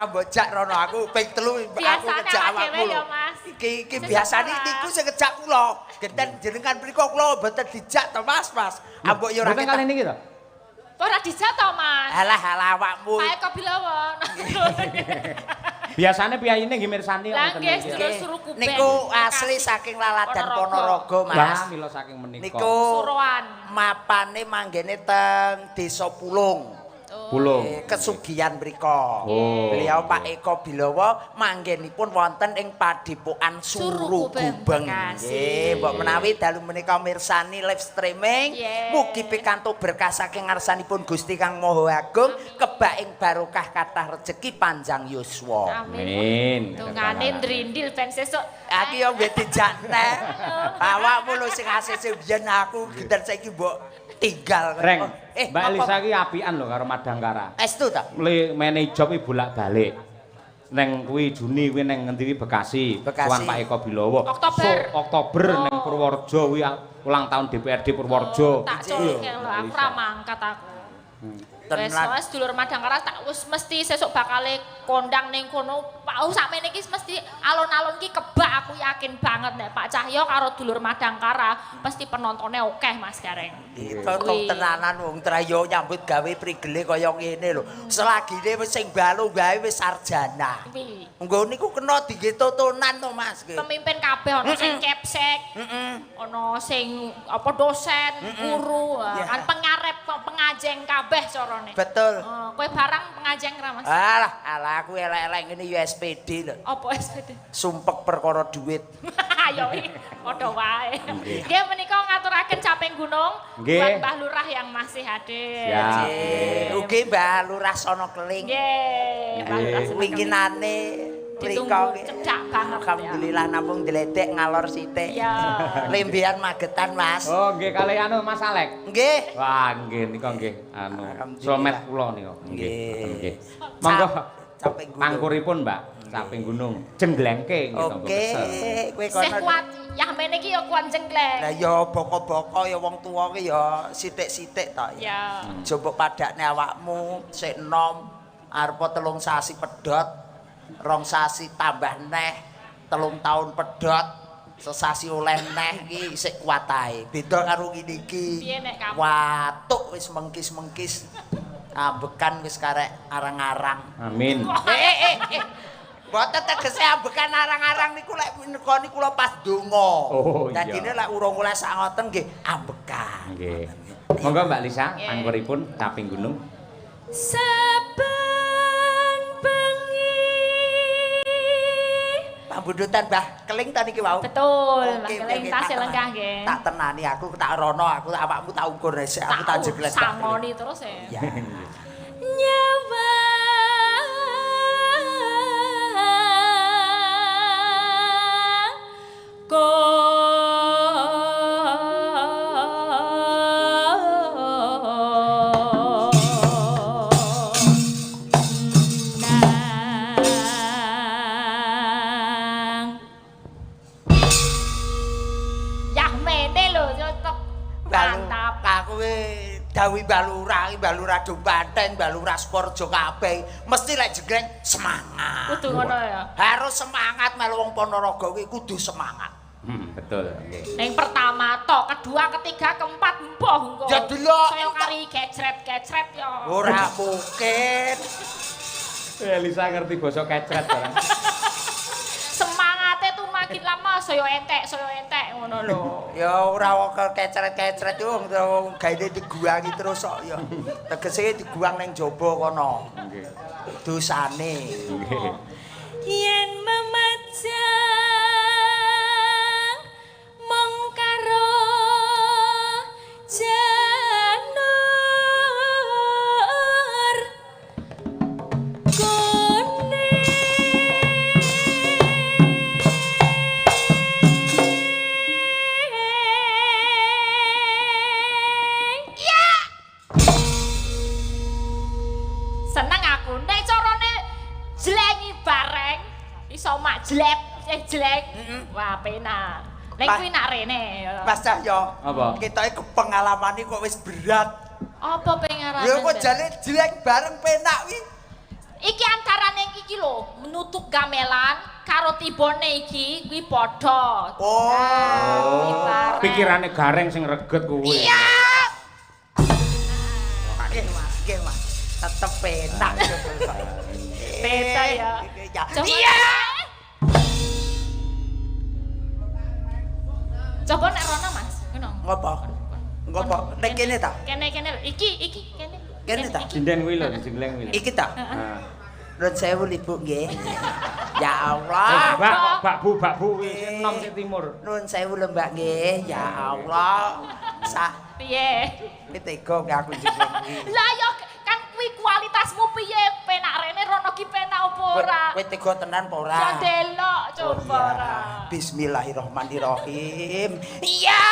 Mbok jak rono aku ping 3 aku Biasane ngejak awak awakmu dhewe lho. ya, Mas. Iki iki Sesuk biasane ora. niku sing ngejak kula. Genten jenengan mriku kula mboten dijak to, Mas, Mas. Ambok ya ora Mboten ketok. kali niki to? Ora dijak to, Mas? Alah alah awakmu. Pak Eko Bilowo. Biasane piyayine nggih mirsani kok Lah ngoten nggih, niki. sedulur suruh kuben. Niku asli saking Laladan Ponorogo, Mas. Lah mila saking menika. Niku Suruhan. mapane manggene teng Desa Pulung. Pulung. Kesugihan mriko. Oh. Beliau Pak Eko Bilowo manggenipun wonten ing Padepokan Suru Suru Gubeng, Gubeng. Bekasi. Nggih, mbok menawi dalu menika mirsani live streaming, Nggih. mugi pikantuk berkah saking ngarsanipun Gusti Kang Maha Agung, kebak ing barokah kathah rejeki panjang yuswa. Amin. Dongane ndrindil ben sesuk. Aku yo nggih dijak neh. Awakmu lho sing asese biyen aku genten saiki mbok tinggal. Reng, Eh, Mbak apa? Elisa ki apian lho karo Madangkara. Estu ta? Le menehi job iki bolak-balik. Neng kuwi Juni kuwi neng ngendi kuwi Bekasi, Bekasi. Tuan Pak Eko Bilowo. Oktober. So, Oktober Oh. neng Purworejo kuwi ulang tahun DPRD Purworejo. Tak Iya, culke lho, Mbak aku Elisa. ora mangkat aku. Wis Tenan. wis dulur Madangkara tak wis mesti sesuk bakale kondang ning kono. Pak oh, sakmene iki mesti alon-alon ki kebak aku yakin banget nek Pak Cahyo karo dulur Madangkara pasti penontonnya akeh Mas Gareng. Itu kok tenanan wong trayo nyambut gawe prigele kaya ngene lho. Selagine wis sing balo gawe wis sarjana. Kuwi Nggo niku kena dingge totonan to Mas. Nggih. pemimpin kabeh ana sing kepsek, ana sing apa dosen, guru, Ya. kan pengarep pengajeng kabeh carane. Betul. Oh, kowe barang pengajeng ra Mas? Alah, alah aku elek-elek ngene ya SPD lho. Apa SPD? Sumpek perkara duit. Ayo iki padha wae. Nggih menika ngaturaken caping gunung Nggih. buat Mbah Lurah yang masih hadir. Siap. Nggih. Ugi Mbah Lurah Sono Keling. Nggih, Mbah Lurah Sono Keling. Winginane mriko Ditunggu nggih. cedak banget. Alhamdulillah namung ndledek ngalor sithik. Ya. Lembean Magetan Mas. Oh, nggih kalih anu Mas Alek. Nggih. Wah, nggih nika nggih anu Alhamdulillah. somet kula nika. Nggih. Nggih. Nggih. Monggo Caping gunung. pangkuripun, Mbak. Caping gunung. Jengglengke nggih Oke, kowe Sih kono. kuat, yah mene iki ya kuat jengkleng. Lah ya boko-boko ya wong tuwa ki ya sithik-sithik to. Ya. Aja mbok padakne awakmu sik enom arep 3 sasi pedhot, 2 sasi tambah neh, 3 taun pedhot, sesasi oleh neh iki sik kuat ae. Beda karo ngene iki. Piye nek kamu? Watuk wis mengkis-mengkis. Ambekan wis karek arang-arang. Amin. Eh. Mboten tegese ambekan arang-arang niku lek nekoni kula pas donga. Oh, iya. Dadine lek urung oleh sak ngoten nggih ambekan. Nggih. Monggo Mbak Lisa, Nggih. pangkuripun caping gunung. Saben bengi. Pambundutan Mbah Keling ta niki wau. Betul, Mbah Oke, Keling oke, tasih tak lenggah nggih. Tak tenani aku tak rono aku awakmu tak ukur sik aku tak jeglek. Mbah Keling. sangoni terus ya. Ya. Nyawang kondang. Yah mene lho cocok. Mantap. Aku dawuhi Mbah Lurah, iki Mbah Lurah do banteng, Mbah Lurah Sukorejo kabeh. Mesti lek jegleng semangat. Kudu ngono ya. Harus semangat melu wong Ponorogo kuwi kudu semangat. Betul, nggih. Yang pertama tok, kedua, ketiga, keempat, empoh engko. Ya delok. Saya kari kecret-kecret ya. Ora mungkin. Elisa ngerti basa kecret barang. Semangatnya tuh makin lama saya entek ngono lho. Ya ora kok kecret-kecret iku wong gaene diguangi terus kok ya. Tegese diguang ning jaba kono. Nggih. Dosane. Nggih. Yen memajang mung karo janur kuning. Ya. Seneng aku nek carane jlengi bareng iso mak jleb jleng. Wah penak. Nek kuwi nak rene. Mas Cahyo. Apa? Ketoke kepengalamane kok wis berat. Apa pengarane? Lha kok jane jleng bareng penak kuwi. Iki antarane iki gamelan karo tibone iki kuwi padha. Oh. Kuwi bareng. Pikirane Gareng sing reget kuwi. Iya. Nggih, Mas. Nggih, Mas. Tetep penak. Beda ya. Ya. Coba. Iya. Coba nek rono Mas, ngono. Ngopo? Ngopo? Nek kene ta? Kene kene lho. Iki iki kene. Kene ta? Iki. Sinden kuwi lho, jengleng kuwi lho. Iki ta? Nah. Nuwun sewu Ibu nggih. Ya Allah. Bak, bak bu, bak bu kuwi sing enom sing timur. Nuwun sewu lho Mbak nggih. Ya Allah. Sah Piye? kowe tega nggih aku jeneng kuwi. Lah ya kan kuwi kualitasmu piye? Penak rene rono ki penak apa ora? Kowe tega tenan apa ora? Ya delok coba Oh, iya. ora. Bismillahirrahmanirrahim. Iya.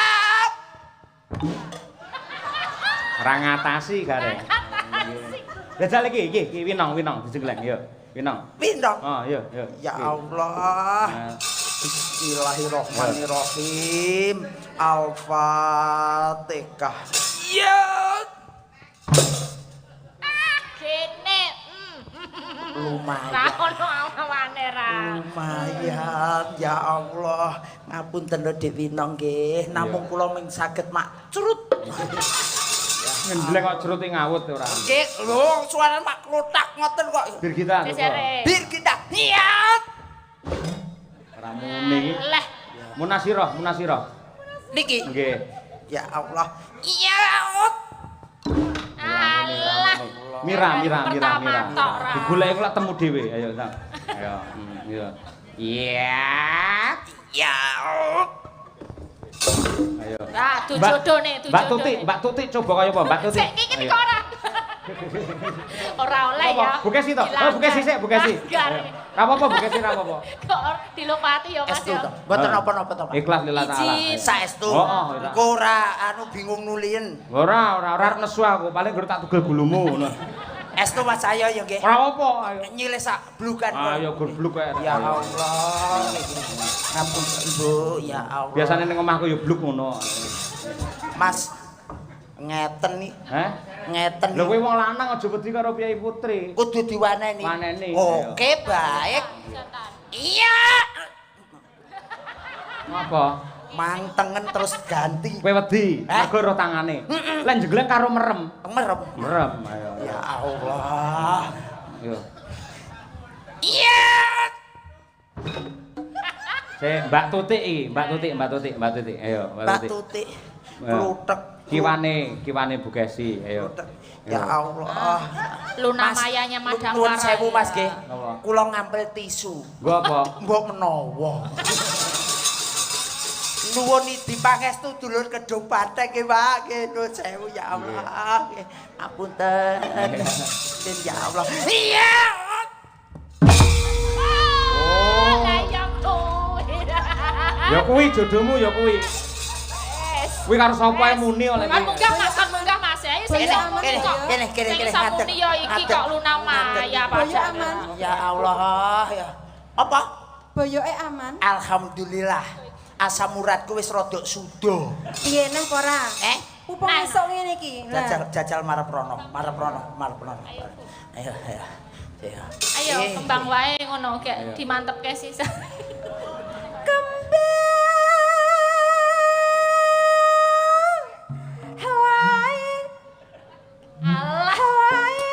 Ora ngatasi Gareng. Ngatasi. Jajal iki, iki, iki winong, winong dijengleng yo. Winong. Pindho. Oh, iya, iya. Ya Allah. Nah. Bismillahirrahmanirrahim. Al-Fatihah. Iya. Kene. Lumayan. Ra ono awane ra. Lumayan ya Allah. Ngapunten lho Dik Winong nggih. Namung kula mung saged mak curut. Ngenjleng kok cerute ngawut ora. Nggih, lho suara mak klothak ngoten kok. Birgita. coba. Sesere. Bir kita. Iya. Ora muni iki. Leh, Munasirah, munasirah. Niki. Nggih. Ya Allah. Iya. Alah. Mira, mira, mira, Pertama mira. tok, ra. Digoleki kok lak temu dhewe. Ayo, tak. Ayo, iya. Iya. Ya. Ayo. Nah, dujodone, Mbak Tuti, Mbak Tuti coba kaya apa? Mbak Tuti. Sik iki Ayo. kok ora. Ora oleh ya. Apa? Bukesi to? Oh, Bukesi sik, Bukesi. Langgar. Ayo. Ra apa-apa Bukesi ra apa-apa. Kok dilopati ya Mas Estu ya. to. Mboten Ah. napa-napa to, Pak. Ikhlas lillah taala. Izin. Saestu. Oh, oh, iya. Engko ora anu bingung nulien. Ora, ora, ora arep nesu aku, paling gur tak tugel gulumu ngono. Estu Mas saya ya nggih. Ora apa-apa, ayo. Nyilih sak blukan. Ayo gur bluk kae. Ya Allah. Ngapunten Bu, ya Allah. Biasane ning omahku ya bluk ngono. Mas ngeten nih, Heh? ngeten. Lho kowe wong lanang aja wedi karo priyayi putri. Kudu diwaneni. Waneni. Oke, baik. Iya. Ngapa? Mangtengen terus ganti. Kowe wedi, Heh? mergo roh tangane. Lek jegleng karo merem. Merem. Merem, ayo. Ya Allah. Yo. Iya. Sik, Mbak Tuti iki, Mbak Tuti, Mbak Tuti, Mbak Tuti. Ayo, Mbak Mbak Tuti. Tuti. Ayo. Kluthek. Kiwane, kiwane Bu Kesi, ayo. Kluthek. Ya Allah. Luna Mas, Mayanya Madangkara. Nuwun sewu Mas nggih. Napa? Kula ngampil tisu. Nggo apa? Mbok menawa. Nuwun idi pangestu dulur Kedung Bathek nggih Pak. Nggih nuwun sewu ya Allah. Nggih. Ngapunten. Nggih, ya Allah. Iya. Oh, lah ya kuwi. Ya kuwi jodohmu ya kuwi. Wes. Kuwi karo sapa ae muni oleh Kan munggah Mas, kan munggah Mas. Ayo sing Kene, iso muni kene, kok. kene, kene, Sing kene, iso ngadeg, muni ya iki ngadeg. kok Luna Maya Boyo padahal. aman. Ya Allah ya. Apa? Boyoke aman. Alhamdulillah. Asam uratku wis rada suda. Piye neh apa ora? Eh? Upung Nah. esuk ngene iki. Lah. Jajal jajal marep rono, marep rono, marep rono. Ayo, ayo. Ayo. Ayo Eh. kembang wae ngono gek dimantepke sisa. Kembang. Hawaii, Alah, Hawaii,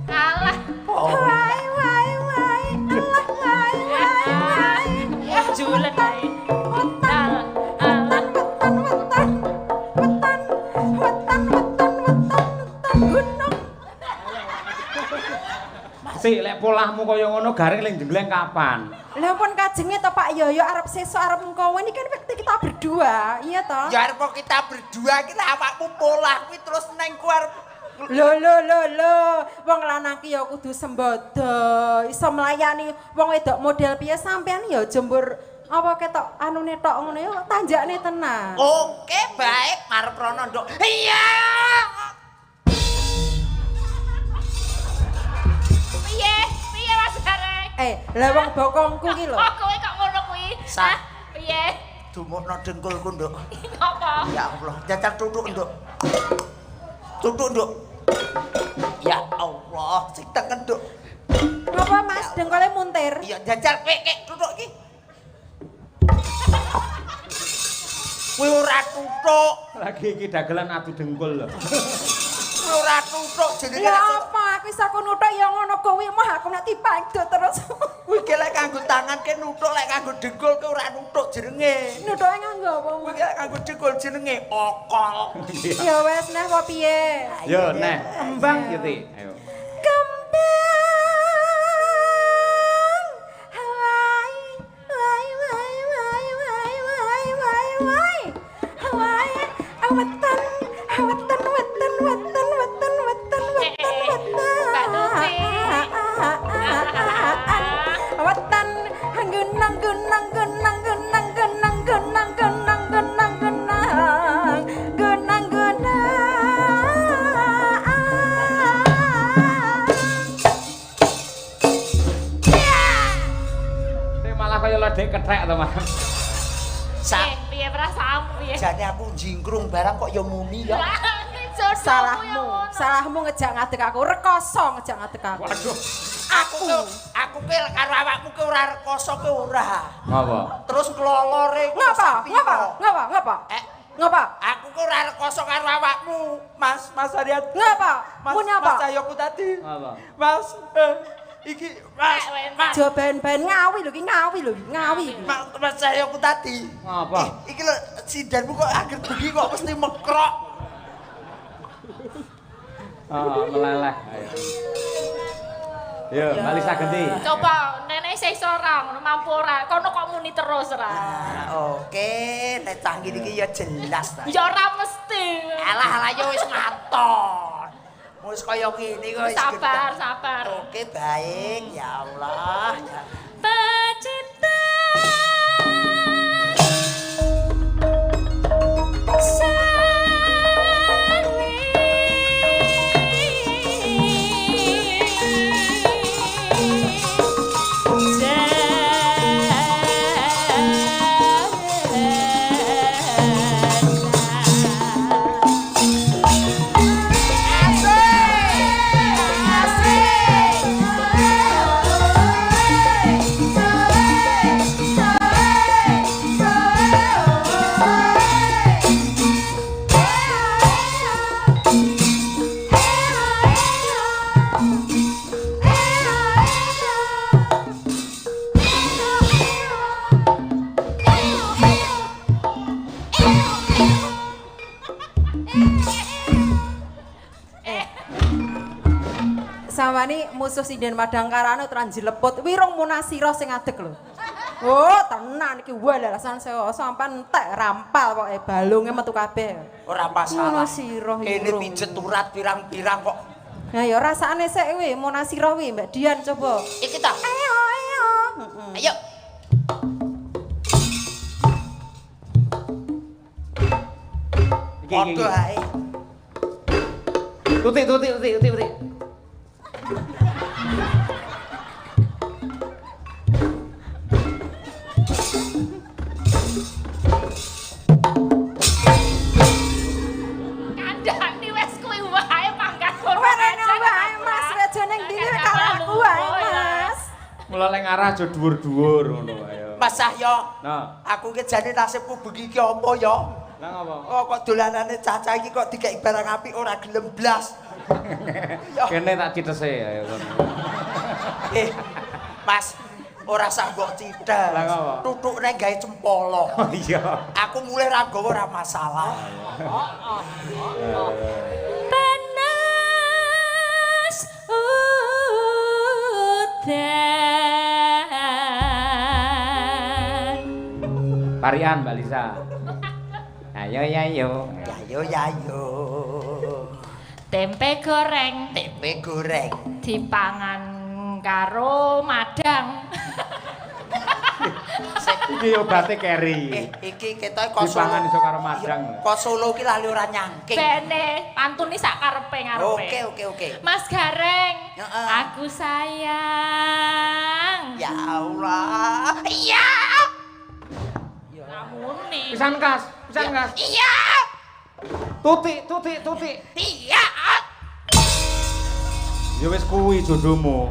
alah. Oh. Hawaii, Hawaii, Hawaii, Allah, Hawaii, Hawaii, Hawaii. Ya julen ae. Wetan, Alah, alah. wetan, wetan, wetan, wetan, wetan, wetan, wetan gunung. Sik, lek polahmu kaya ngono Gareng lek jengleng kapan? Lah pun kajenge to Pak Yoyo arep sesuk arep engko ini kan kita berdua, iya toh? Ya arep kita berdua ki lah awakmu polah kuwi terus neng ku arep Lho lho lho lho, wong lanang ki ya kudu sembodo, iso melayani wong wedok model piye sampean ya jembur apa ketok anune tok ngono ya tanjakne tenan. Oke, baik, marep rono, Nduk. Iya. Piye? Piye Mas Gareng? Eh, lah wong bokongku ki lho. Oh, kowe kok ngono kuwi? Sa. Hah? Piye? Dumukno dengkulku, Nduk. Apa? Ya Allah, jajal tutuk, Nduk. Tutuk, Nduk. Ya Allah, sing tengen, Nduk. Ngapa Mas dengkole muntir? Iya, jajal kowe kek tutuk iki. Kuwi ora tutuk, Lagi iki dagelan adu dengkul lho. kuwi ora tutuk jenenge Ya lek apa aku iso aku nuthuk ya ngono kuwi mah aku nek dipangdut terus. kuwi ki lek kanggo tangan ke nutuk, lek kanggo dengkul ke ora nutuk jenenge. Nuthuke nganggo apa? Kuwi ki lek kanggo dengkul jenenge okol. Ya wes neh apa piye? Yo neh, kembang yo Ti. Ayo. Kembang. Hawaii, wai wai wai wai wai wai wai. Hawaii, wetan, wetan wetan wetan wetan wetan wetan wetan. Mbak Tuti. Wetan, gunang gunang gunang gunang gunang gunang gunang gunang gunang gunang gunang. Sing malah kaya ledek kethek to, Mas. Sa Piye perasaanmu piye? jane aku jingkrung barang kok ya muni ya. Salahmu, salahmu ngejak ngadeg aku, rekoso ngejak ngadeg aku. Waduh. Aku ke karo awakmu ke ora rekoso ke ora. Ngapa? Terus klolore ku Ngapa? sak piro. Ngapa? Ngapa? Ngapa? Eh, Ngapa? aku ke ora rekoso karo awakmu. Mas, Mas Ariat. Ngapa? Mas, Muni apa? Mas Cahyoku tadi. Ngapa? Mas, iki Mas, Mas. Aja ben-ben ngawi lho iki, ngawi lho iki, ngawi iki. Mas, Mas Cahyoku tadi. Ngapa? Eh, iki lho sindanmu kok agar bengi kok mesti mekrok. Oh, meleleh. Ayo. Yo, Mbak Lisa ganti. Coba nenek sih ora ngono mampu ora. Kono kok muni terus ora. Ah, oke, nek cah ngene iki ya jelas ta. Ya ora mesti. Alah alah ya wis ngaton. Wis kaya ngene kok wis Sabar, gendeng. sabar. Oke, baik. Ya Allah. Ya. Pecinta Samane musuh sinden Madangkarane ora njeleput wirung munasira sing ngadeg lho. Oh, tenan iki walalasan sewa sampean entek rampal pokoke balunge metu kabeh. Ora masalah. Munasira Kene wirung. pijet urat pirang-pirang kok. Nah ya rasane sik kuwi munasira kuwi Mbak Dian coba. Iki ta. Ayo ayo. Heeh. Ayo. Iki iki. Padha ae. Tuti tuti tuti tuti tuti. Kandhani wis kuwi wae pangkat kono. Kowe rene wae Mas, aja ning ndi karo aku wae Mas. Mula lek ngarah aja dhuwur-dhuwur ngono ayo. Mas Cahyo, Nah, aku ki jane nasibku bengi iki apa ya? lah ngapa? Oh, kok dolanane caca iki kok dikek barang apik ora gelem blas. Ya. Kene tak citese ayo kono. Eh, Mas, ora sah mbok cithes. Lah ngapa? Tutukne gawe cempolo. Oh iya. Aku mulai ra nggawa ora masalah. Panas udan. Parian Mbak Lisa. Ayo ya yo. Ya yo ya yo. Tempe goreng Tempe goreng. dipangan karo madang. Iki obate keri. Eh, iki ketoke kok Solo. Dipangan iso karo madang. Iya, Kok Solo ki lali ora nyangking. Bene, pantun sak karepe ngarepe. Oke, oke, oke. Mas Gareng, Heeh. aku sayang. Ya Allah. Iya. Lamune. Pisan kas, pisan kas. Iya. Tuti, tuti, tuti. Iya. Ya wis kuwi jodohmu.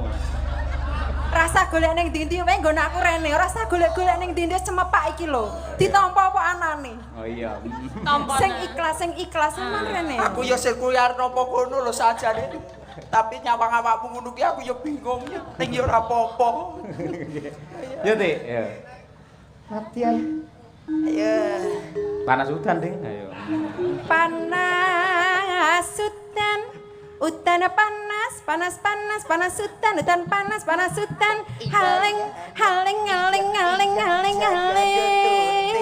Rasa golek ning ndi-ndi wae nggon aku rene, ora usah golek-golek ning ndi-ndi cemepak iki lho. Ditampa apa anane? Oh iya. Tampa. Sing ikhlas sampean rene. Aku ya sing kuwi arep napa kono lho sajane. Tapi nyawang awakmu ngono ki aku ya bingung. Ning ya ora apa-apa. Ya, Tik. Ya. Latihan. Ayo. Panas udan, Ding. Ayo. Panas udan, udan panas, panas panas panas udan, udan panas panas udan, haling haling haling haling haling haling.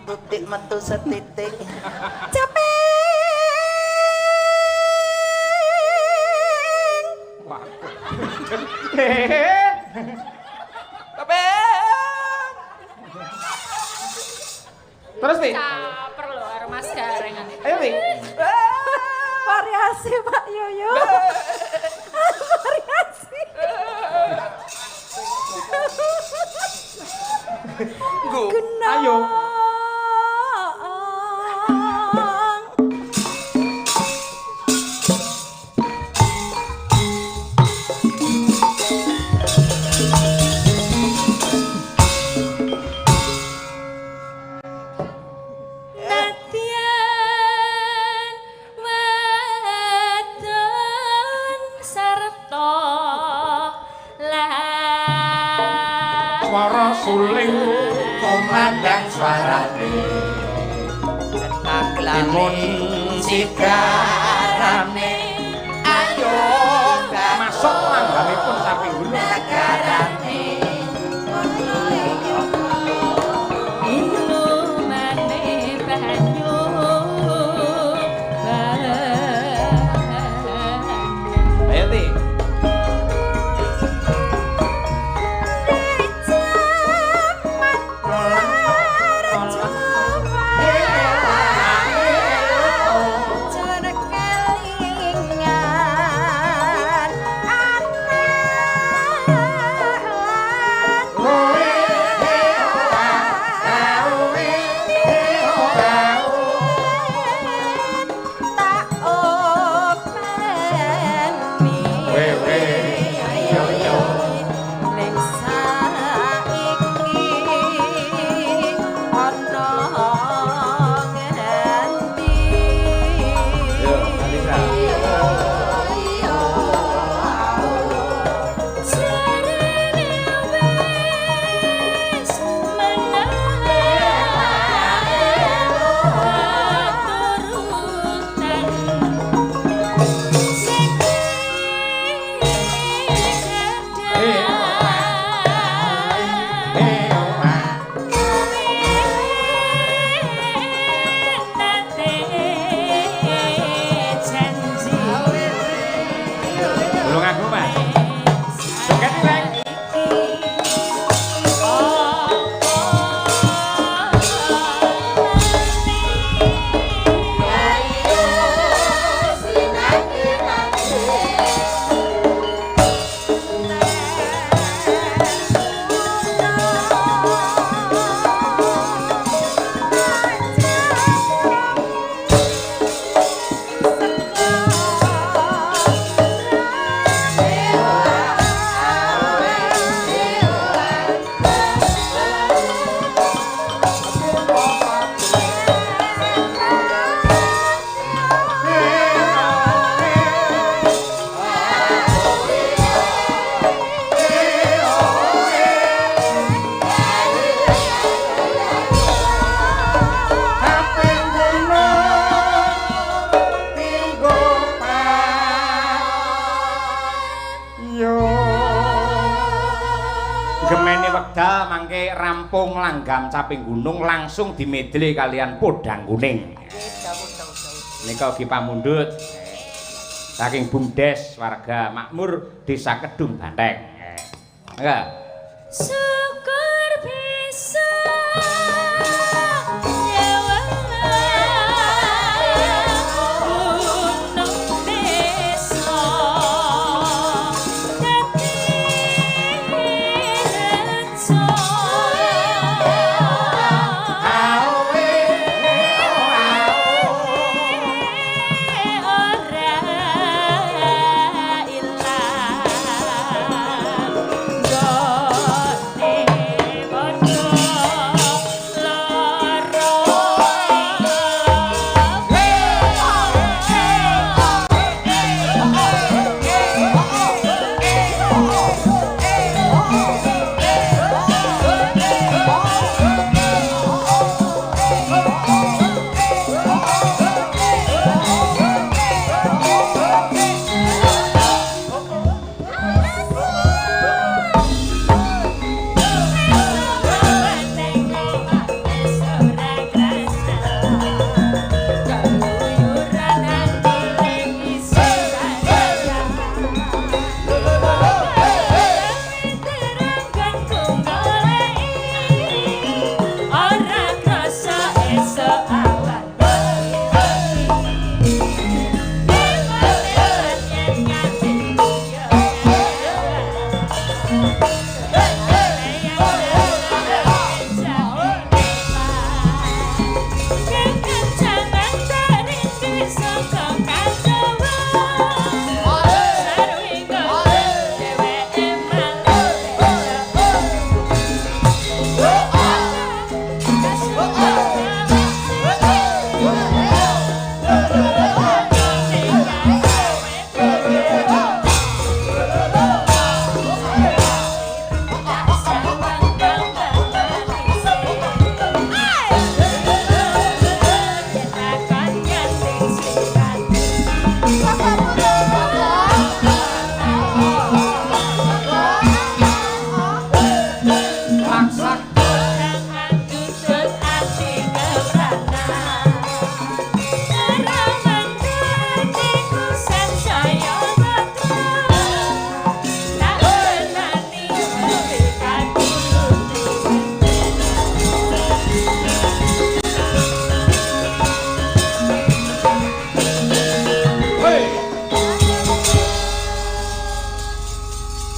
Tutik metu setitik. Capek. Kabeh. Terus, Tik. Caper lho karo Mas Gareng. Ayo, Tik. Variasi Pak Yoyo. Variasi. Nggo. Genong. Ayo. Nadyan wadon sarta lan Swara suling Kumandang suarane. timun sigarane. Ayo masuk langgamipun sapi gunung. negarane. Inumane banyu Ayo, Tik. Wewe, yo yo. Ning saiki ana ngendi? Yo, Alisa. Jarene wis menang turutan sing Eh, oh, ah. janji Belum aku, Mas. Joget Reng. Gemene wekdal mangke rampung langgam caping gunung langsung dimedle kalian podang kuning. Nika ugi pamundhut saking BUMDes warga makmur Desa Kedung Banteng. Mangga. Syukur bisa nyewang gunung desa dadi rejo. Ora ilang.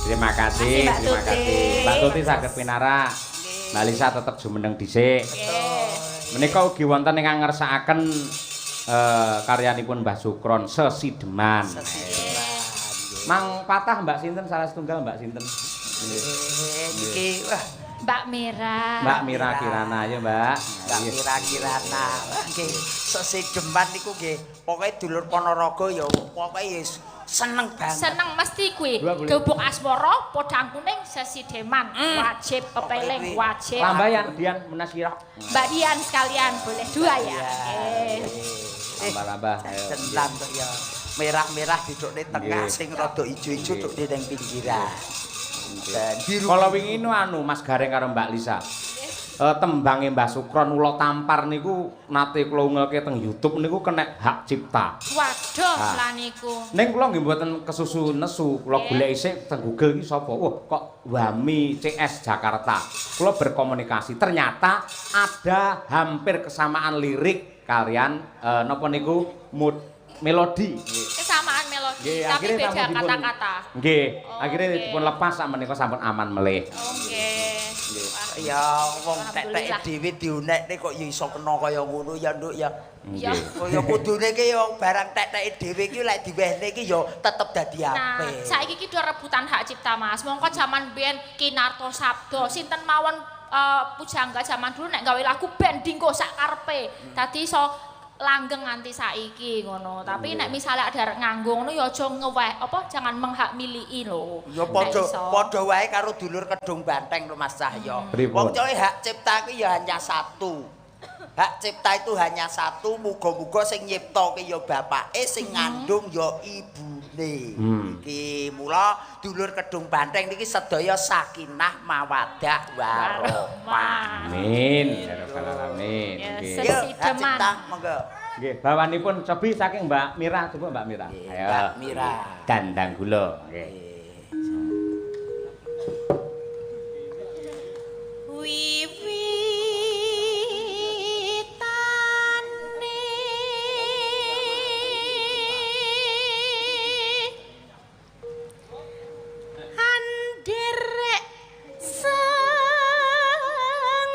Terima kasih, Mbak terima Tuti. kasih. Mbak Tuti saged pinarak. Mbak Lisa tetep jumeneng dhisik. Menika ugi wonten ingkang ngersakaken karyanipun Mbah Sukron Sesideman. Sesideman. Mang patah Mbak sinten salah setunggal Mbak sinten? Niki wah Mbak Mira. Mbak Mira Kirana ya Mbak. Mbak Mira Kirana. Nggih, sesideman niku nggih pokoke dulur Ponorogo ya pokoke ya seneng banget. Seneng mesti kuwi. Dua boleh. Gubuk Asmara, Podang Kuning, Sesideman, wajib pepeling, wajib. Lambayan Dian Menasirah. Mbak Dian sekalian boleh dua ya. Nggih. Tambah-tambah. Ayo. Centang kok ya. Merah-merah dudukne tengah Nggih. sing rada ijo-ijo dudukne ning pinggiran. Dan biru. Kala wingi nu anu Mas Gareng karo Mbak Lisa. Tembange Mbah Sukron Ula Tampar niku nate kula ungelke teng YouTube niku kena hak cipta. Waduh Ah. lah niku. Ning kula nggih mboten kesusu nesu, kula Nggih. golek isik teng Google iki sapa? Wah, kok Wami CS Jakarta. Kula berkomunikasi, ternyata ada hampir kesamaan lirik kalian napa niku mood melodi. Kesamaan melodi, Nggih, tapi akhirnya beda sampun dipun- kata-kata. Nggih, Oh, akhirnya nggih. dipun lepas sak menika sampun aman melih. Oke. Wah, Ya wong tetek Alhamdulillah. dhewe diunekne kok ya iso kena kaya ngono ya Nduk ya. Ya. Nggih. Kaya kudune ki ya barang teteke dhewe ki lek diwehne ki ya tetep dadi Nah, apik. saiki ki do rebutan hak cipta, Mas. Mongko jaman biyen Ki Narto Sabdo, sinten mawon pujangga jaman dulu nek gawe lagu ben dinggo sak karepe. Dadi iso langgeng nganti saiki ngono. Tapi nek misalnya ada arek nganggo ngono ya aja ngeweh, apa jangan menghak miliki lho. Ya Nek padha iso. padha wae karo dulur Kedung Banteng lho Mas Cahyo. Pripun? Wong coe hak cipta ki ya hanya satu. Hak cipta itu hanya satu, muga-muga sing nyiptake ya bapake, sing ngandung ya ibune. Iki mula dulur Kedung Banteng niki sedaya sakinah mawaddah warahmah. Amin. Ya rabbal alamin. Ya, Nggih. ses- Yo, hak Sesideman. cipta monggo. Nggih, bawanipun cobi saking Mbak Mira, coba Mbak Mira. Nggih, Ayo. Mbak Mira. Dandang gula. Nggih. Wiwitane anderek sang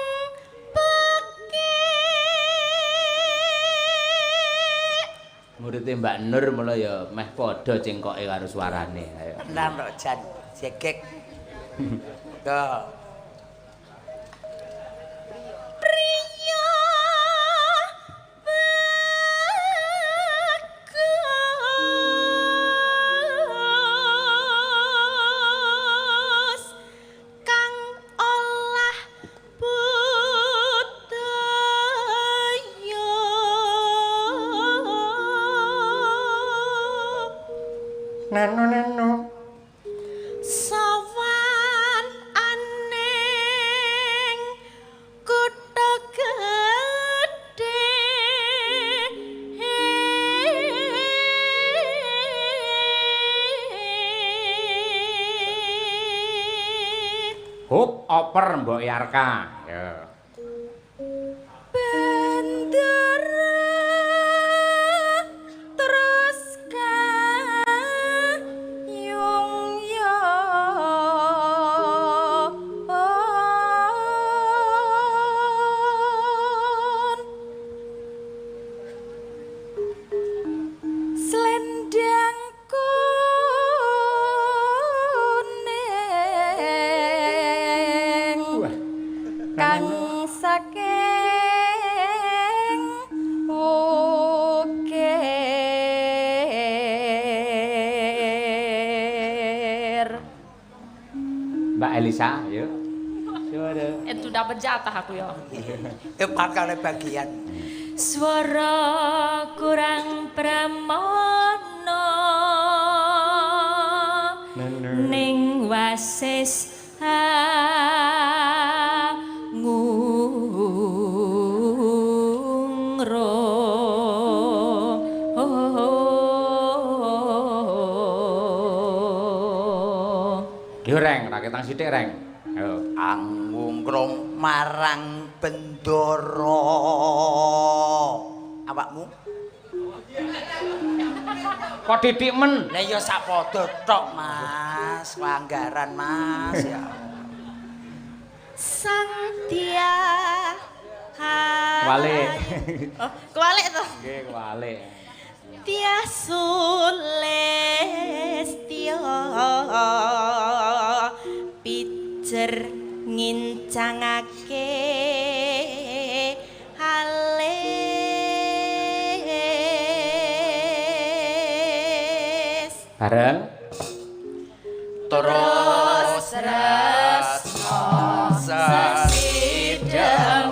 pekik. Muridé Mbak Nur mula ya meh padha cengkoke karo suarane. Ayo. Tenan kok jan jegek. Monggo. Priya bagus kang olah budaya. Nano nano. Sowan aneng kutha gedhe. Hup oper Mbok Yarka. Ya. Bendera terus kayung yo. Selendang kuning Wah. kang saking ukir. Mbak Elisa, ayo. Suara. Itu dapat jatah aku ya. Ya bakal bagian. Swara kurang pramana ning wasis ngungro. Yo Reng, raketang sithik Reng. Ayo. Angungkrung marang bendara. Awakmu? Kok titik men? Lah ya sak padha tok, Mas. Anggaran, Mas ya. Sang dia. Kualik. Oh, kualik to. Nggih, kualik. Tia Sulistya pijer ngincangake alis Bareng Terus tresno sesideman.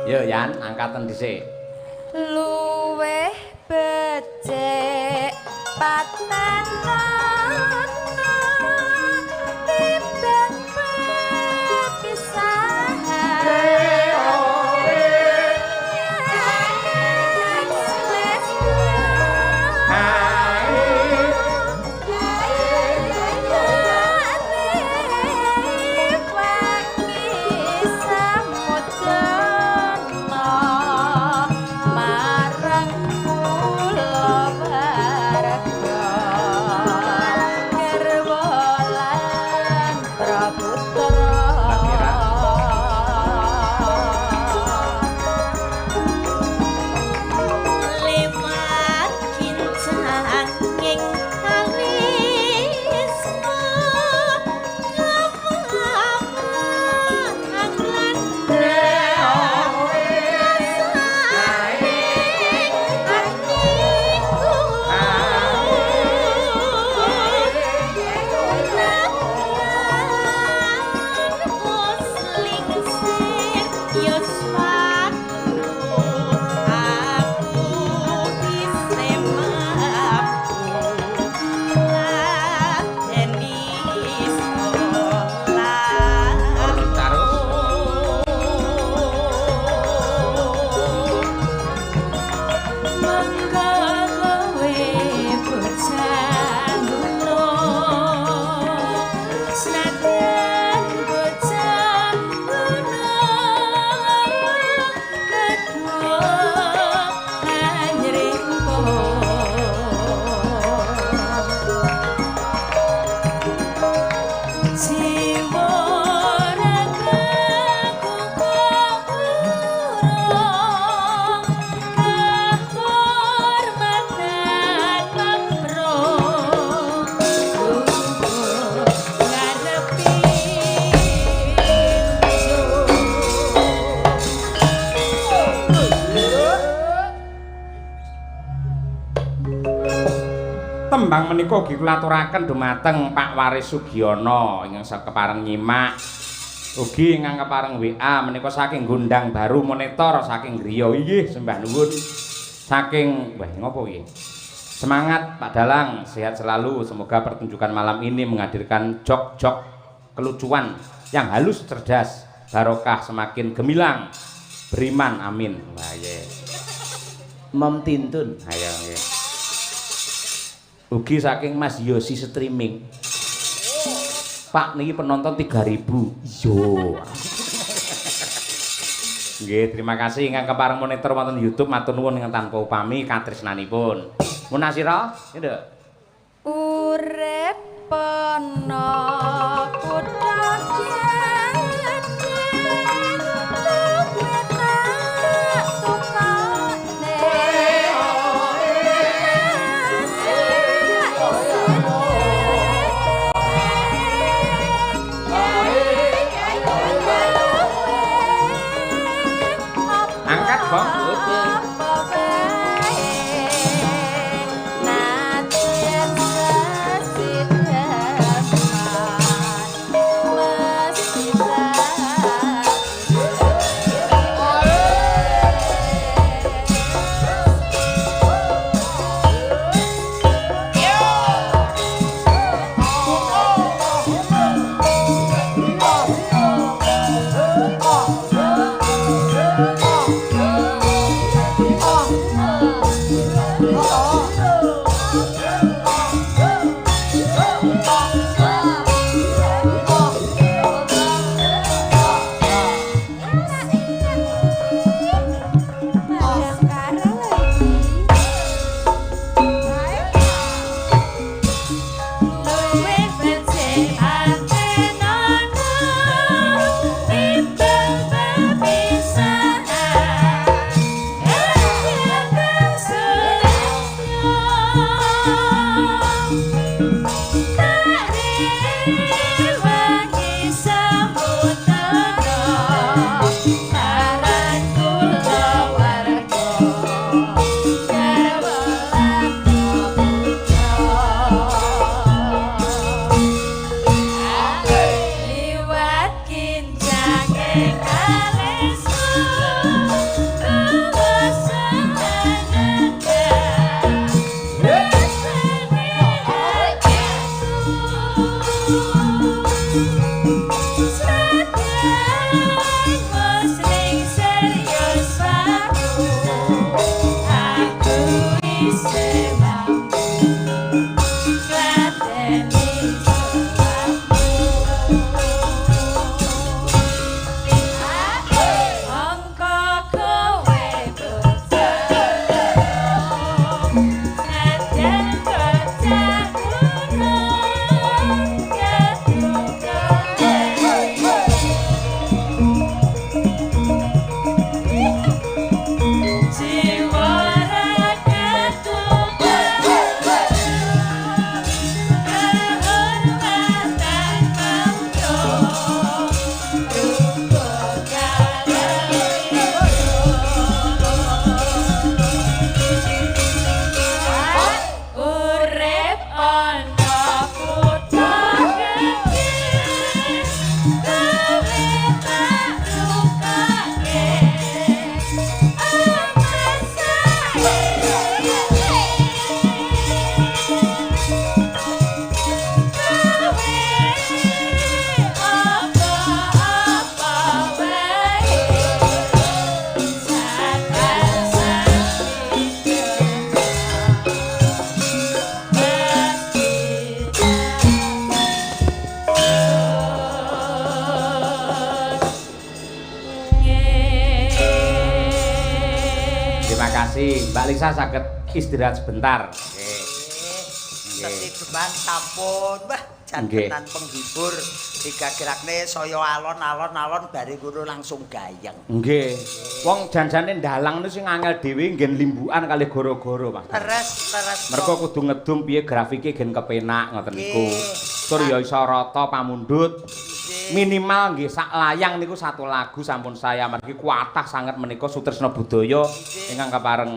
Yo Yan, angkatan dhisik. Luweh becik patenana timbang pepisahan. Lewat kincang ing alisma kemawang landang rasane atiku wis lingsir yuswaku aku isih mampu ladeni salat. Terus Monggo kowe bocah gunung, senajan bocah gunung kedua anyringko. Jiwa ragaku kok urung kahormatan mamrung gugup ngarepi tembang menika ugi kula aturaken dumateng Pak Waris Sugiono ingkang kepareng nyimak. Ugi ingkang kepareng WA menika saking Gondang Baru Monitor saking griya. Inggih, sembah nuwun. Saking wah ngopo iki? Semangat Pak Dalang, sehat selalu. Semoga pertunjukan malam ini menghadirkan jok-jok kelucuan yang halus cerdas, barokah semakin gemilang. Beriman, amin. Wah, iya. Mom Tintun. Ayo nggih. Ugi saking Mas Yosi streaming. Pak niki penonton 3000. Iya. Nggih, terima kasih ingkang kepareng monitor wonten YouTube, matur nuwun ingkang tanpa upami katresnanipun. Munasira, ya Nduk. Urip ana kutha gedhe luwih tak tukane. Angkat, Bang. Oke. Najan sesideman mesti tak. Terima kasih Mbak Lisa, saged istirahat sebentar. Nggih. Sesi beban sampun. Wah, jan tenan penghibur digagerakne saya alon-alon-alon bare ngono langsung gayeng. Nggih. Wong janjane ndalang niku sing angel dhewe nggen limbukan kalih goro-goro, Mas. Teres, teres. Mergo kudu ngedum piye grafike gen kepenak ngoten niku. Tur ya iso rata pamundhut. Minimal nggih sak layang niku satu lagu sampun saya margi kuatah sanget menika sutresna budaya ingkang kepareng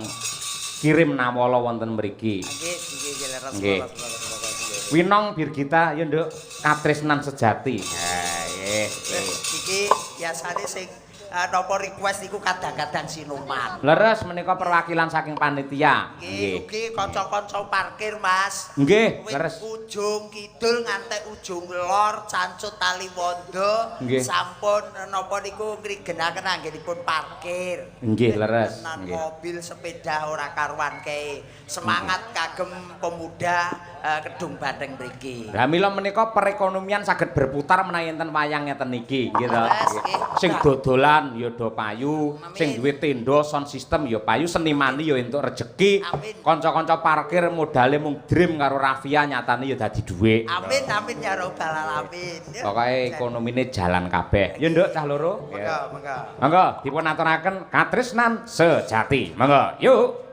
kirim nawala wonten mriki. Nggih, nggih, nggih, leres, Nggih. leres, leres, leres. Winong Birgita ya nduk katresnan sejati. Ha nggih. Iki biasane sing napa request niku kadang-kadang sinuman. Leres menika perwakilan saking panitia. Nggih, ugi kanca-kanca parkir, Mas. Nggih, Wit leres. Ujung kidul ngantek ujung lor cancut tali wondo sampun napa niku ngrigenaken anggenipun parkir. Nggih, leres. Tenan Nggih. mobil sepeda ora karuan kae. Semangat kagem pemuda Kedung Banteng mriki. Lah mila menika perekonomian saged berputar menawi enten wayang ngeten iki, nggih to. Leres, nggih. Sing dodolan ya do payu, Amin. sing duwe tenda sound system ya payu, senimane ya entuk rejeki. Amin. Kanca-kanca parkir modale mung dream karo Rafia nyatane ya dadi dhuwit. Amin amin ya robbal alamin. Pokoke ekonomine jalan kabeh. Ya nduk cah loro. Monggo, monggo. Monggo dipun aturaken katresnan sejati. Monggo, yuk.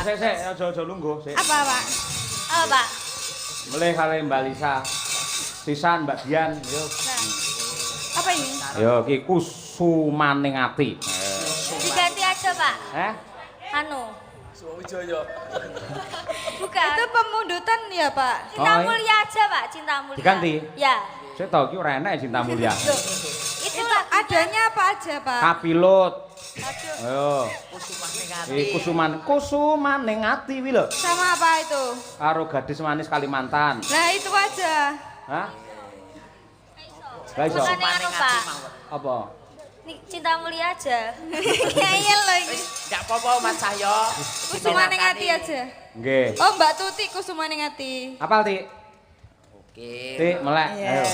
Sik sik aja-aja lungguh sik. Apa, Pak? Apa, Pak? Melih kali Mbak Lisa. Sisan Mbak Dian, yo. Nah. Apa ini? Yo iki kusumaning ati. Diganti aja, Pak. Eh? Anu. Bukan. Itu pemundutan ya, Pak? Cinta Oh, iya. Mulia aja, Pak. Cinta Mulia. Diganti? Ya. Sik to iki ora enek Cinta Mulia. Loh, itu Itu lagunya. adanya apa aja, Pak? Kapilot. Aduh. Ayo. Kusumaning ati. Iki kusuman kusumaning ati wi lho. Sama apa itu? Karo gadis manis Kalimantan. Nah, itu aja. Hah? Gak iso. Bukan anu, Pak. Apa? Cinta Mulia aja. Ngeyel loh ini. Wis ndak apa-apa Mas Cahyo. Kusumaning ati aja. Nggih. Oh, Mbak Tuti kusumaning ati. Apal, Ti? Oke. Ti, melek. Iya. Ayo.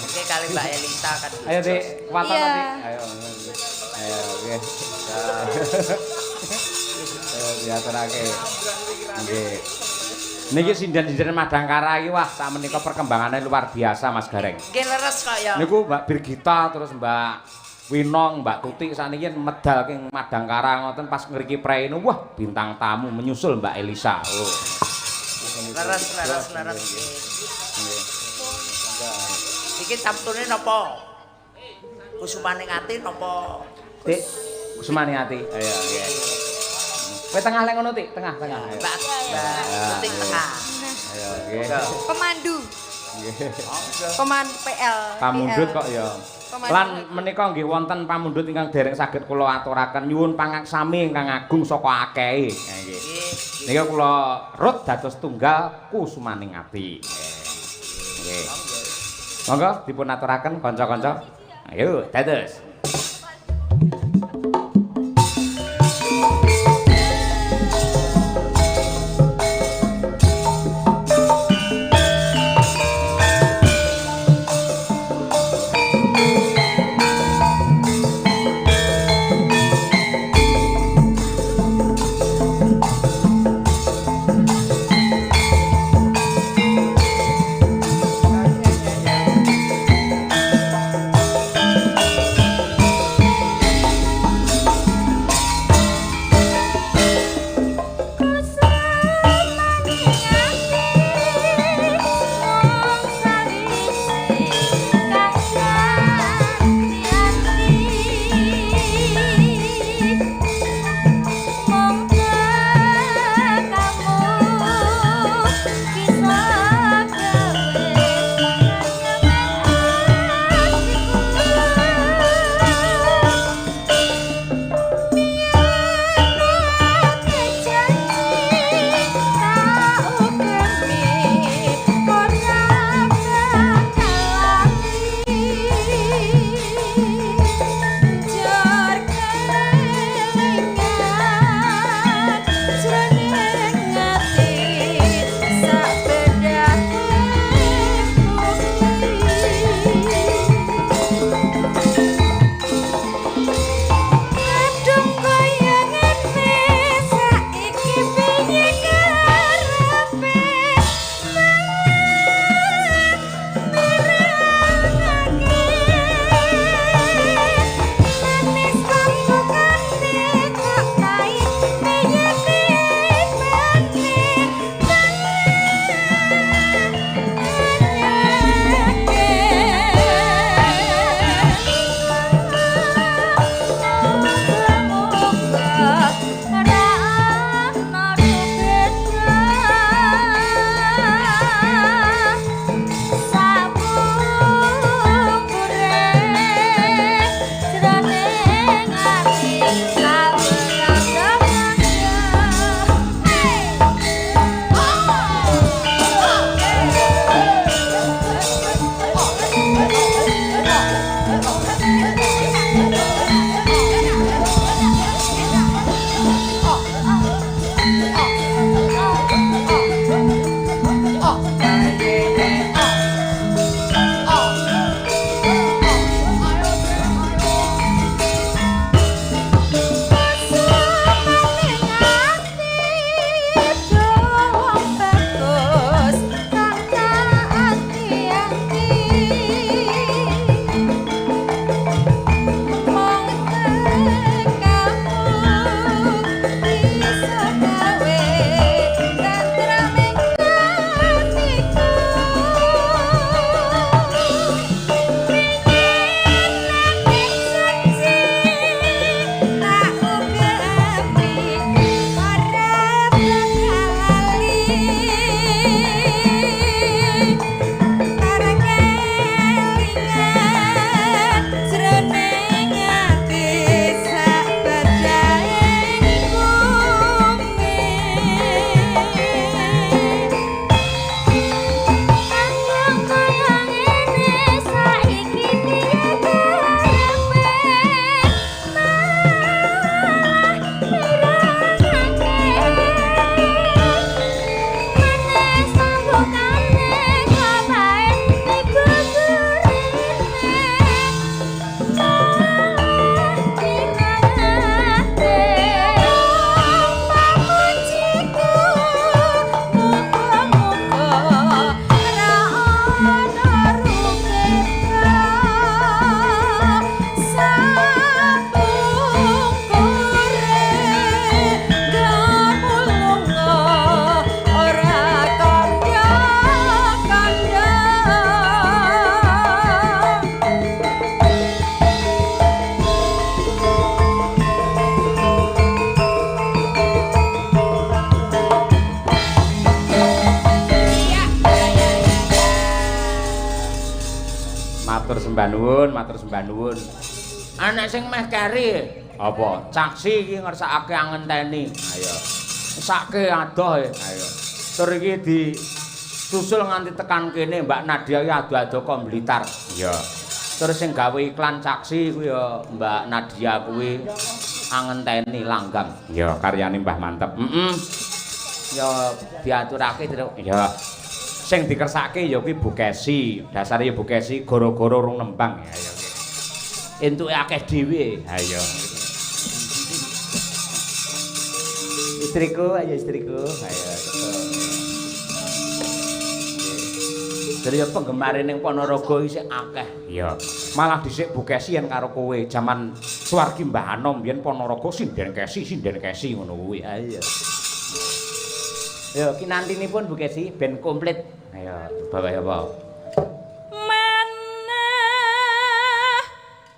Oke kali Mbak Elisa kan. Ayo, Ti. Kuatan Iya. Ti. Ayo. Ayo, oke. Ayo diaturake. Nggih. Niki sinden-sinden Madangkara iki wah sakmenika perkembangannya luar biasa Mas Gareng. Nggih leres kok ya. Niku Mbak Birgita terus Mbak Winong, Mbak Tuti saniki medal king Madangkara ngoten pas ngriki preine wah bintang tamu menyusul Mbak Elisa. Oh. Leres leres leres. Iki sabtune napa? Kusumaning ati napa? Tik, kusumane ati. Ayo, nggih. Kowe tengah lek ngono, Tik, tengah, tengah. Ayo. Mbak Mbak Tuti tengah. Ayo, nggih. Pemandu. Nggih. Peman PL. Pamundhut kok ya. Pamundhut. Lan menika nggih wonten pamundhut ingkang dereng saged kula aturaken nyuwun pangaksami ingkang agung saka akehe. Nggih. Nggih. Nika kula rut dados tunggal kusumaning ati. Nggih. Monggo dipun aturaken kanca-kanca. Ayo, dados. Nggih. sembah nuwun, matur sembah nuwun. Anek sing meh keri. Apa? Caksi iki ngersakake angenteni. Ayo. Mesake adoh e. Ayo. Tur iki disusul nganti tekan kene Mbak Nadia iki ado-ado kok Blitar. Iya. Terus sing gawe iklan Caksi kuwi ya Mbak Nadia kuwi angenteni langgam. Iya, karyane Mbah Manteb. Heeh. Ya diaturake, Truk. Iya. Sing dikersake ya kuwi Bu Kesi. Dasare ya Bu Kesi gara-gara rung nembang. Ya ya. Entuke akeh dhewe. Ha iya. Istriku, ayo istriku. Ayo. Jadi ya penggemare ning Ponorogo iki sik akeh. Iya. Malah dhisik Bu Kesi yen karo kowe jaman swargi Mbah Anom biyen Ponorogo sinden Kesi ngono kuwi. Ha iya. Yo kinantinipun Bu Kesi ben komplit. Ayo coba ya apa? Manah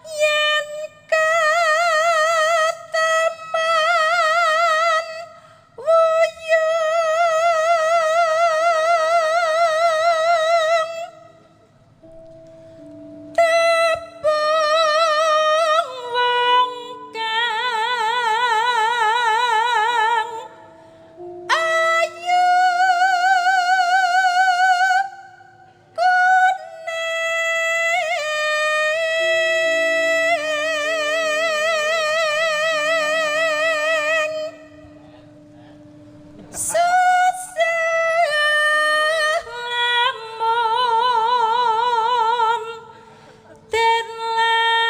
yen kataman wuyung tepung wong kang ayu kuning susah lamun den lalekno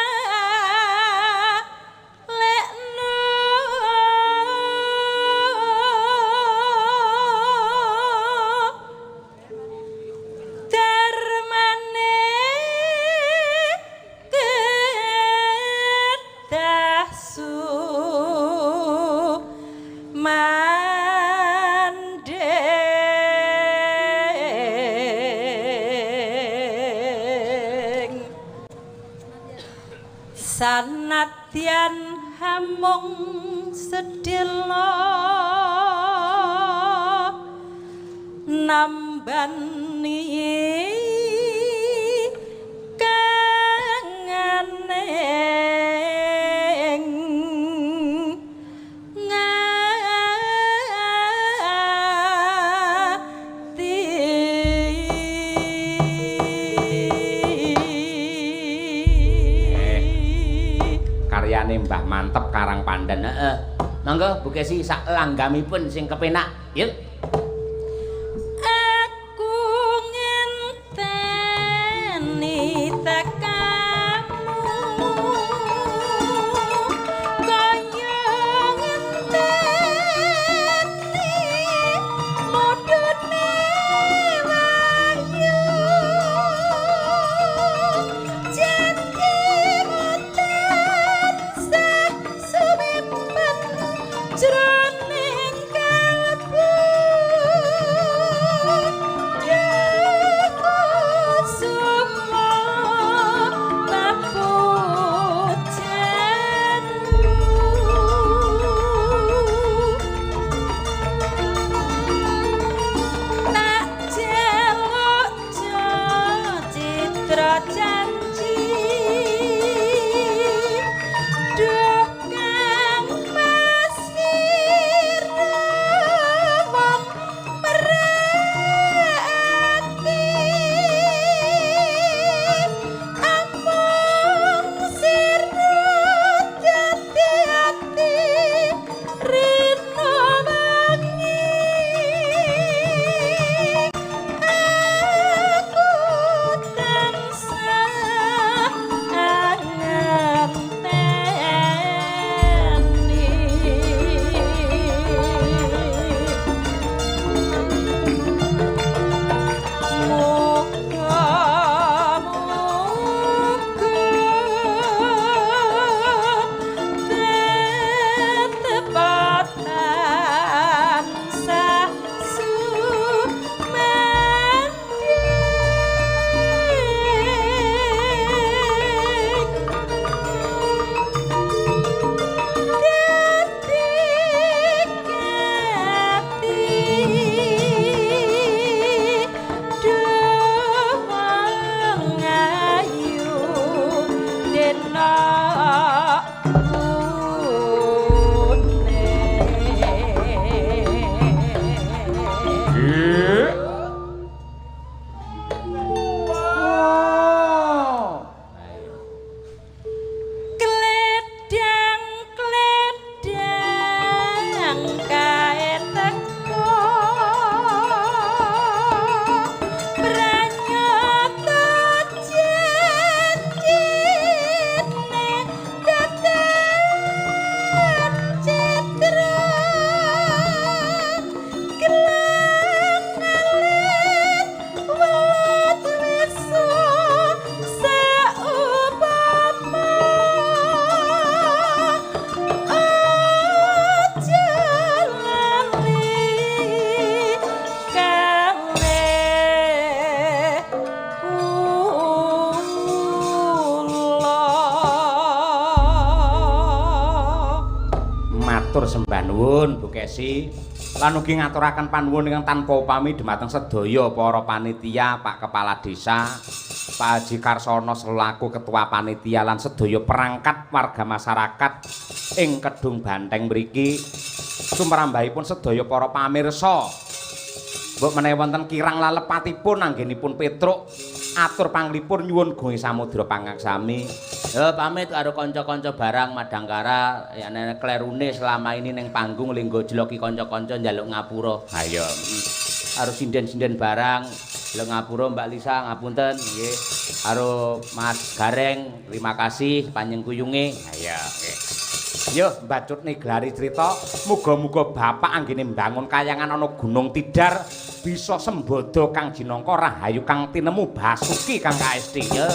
darmane kedah sumandhing sanadyan hamung sedhela nambani kangening ngati. Karyane Mbah Manteb Karang Pandan. Heeh. Monggo Bu Kesi sak langgamipun sing kepenak. Yuk. Aku ngenteni tekamu kaya ngenteni mudune wahyu janji tansah sumempen jroning kalbu. Matur sembah nuwun Bu Kesi. Lan ugi ngaturaken panuwun ingkang tanpa upami dhumateng sedaya para panitia, Pak Kepala Desa, Pak Haji Karsono selaku Ketua Panitia lan sedaya perangkat warga masyarakat ing Kedung Banteng mriki. Sumrambahipun sedaya para pamirsa. Mbok menawi wonten kirang lalepatipun anggenipun Petruk atur panglipur nyuwun gunging samudra pangaksami. Ya pamit karo kanca-kanca barang Madangkara ya nek klerune selama ini ning panggung linggo jloki kanca-kanca njaluk ngapura. Ha iya. Karo sinden-sinden barang njaluk ngapura Mbak Lisa ngapunten nggih. Karo Mas Gareng terima kasih panjengkuyunge. Ha iya nggih. Yo mbacutne glari crita muga-muga bapak anggene mbangun kayangan ana Gunung Tidar bisa sembodo kang jinangka rahayu kang tinemu Basuki kang kaesti. Yo.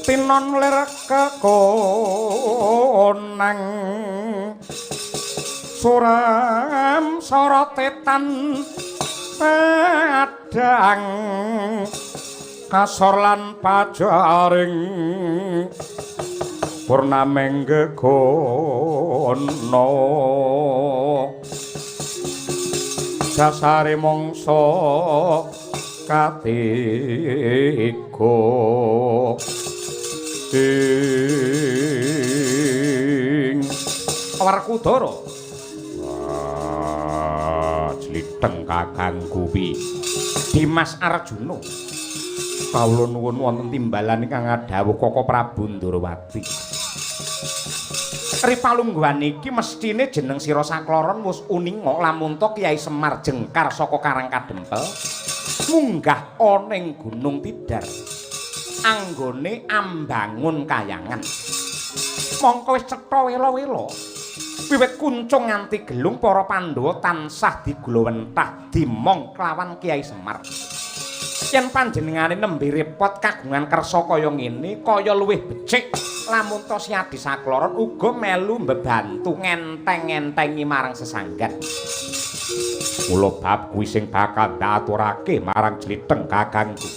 Tinon lir kekonang suram sorote tan padang kasor lan pajaring purnameng gegono jasare mangsa katiga ing Werkudara. Wah, jliteng Kakang Kuwi Dimas Arjuna. Kawula nuwun wonten timbalan ingkang ngadhawuh Koko Prabu Ndorowati. Ripalungguhan iki mesthine jeneng sira sakloron wis uninga lamun ta Kyai Semar jengkar saka Karang Kadempel munggah ana ing Gunung Tidar. Anggone ambangun kayangan. Mongko wis cetha wela-wela. Wiwit kuncung nganti gelung para Pandhawa tansah digulawentah dimong kelawan Kyai Semar. Yen panjenengane nembe repot kagungan kersa kaya ngene, kaya luwih becik lamun ta Siadi sakloron uga melu mbebantu ngenteng-ngentengi marang sesanggan. Mula bab kuwi sing bakal ndaturake marang jliteng kakangku.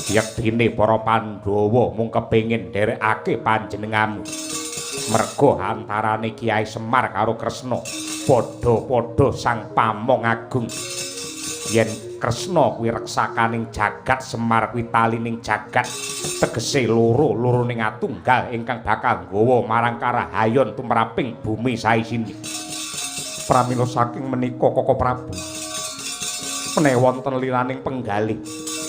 Yektine para Pandhawa mung kepengin nderekake panjenenganmu. Merga antarane Kyai Semar karo Kresna padha-padha sang pamong agung. Yen Kresna kuwi reksakaning jagat, Semar kuwi talining jagat, tegese loro-loroning atunggal ingkang bakal nggawa marang karahayon tumraping bumi saisine. Pramila saking menika Koko Prabu menawi wonten liraning penggalih,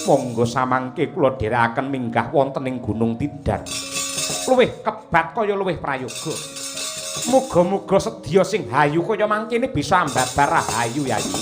monggo samangke kula dherekaken minggah wonten ing Gunung Tidar. Luwih kebat kaya luwih prayoga. Muga-muga sedya sing hayu kaya mangkene bisa ambabar rahayu Yayi.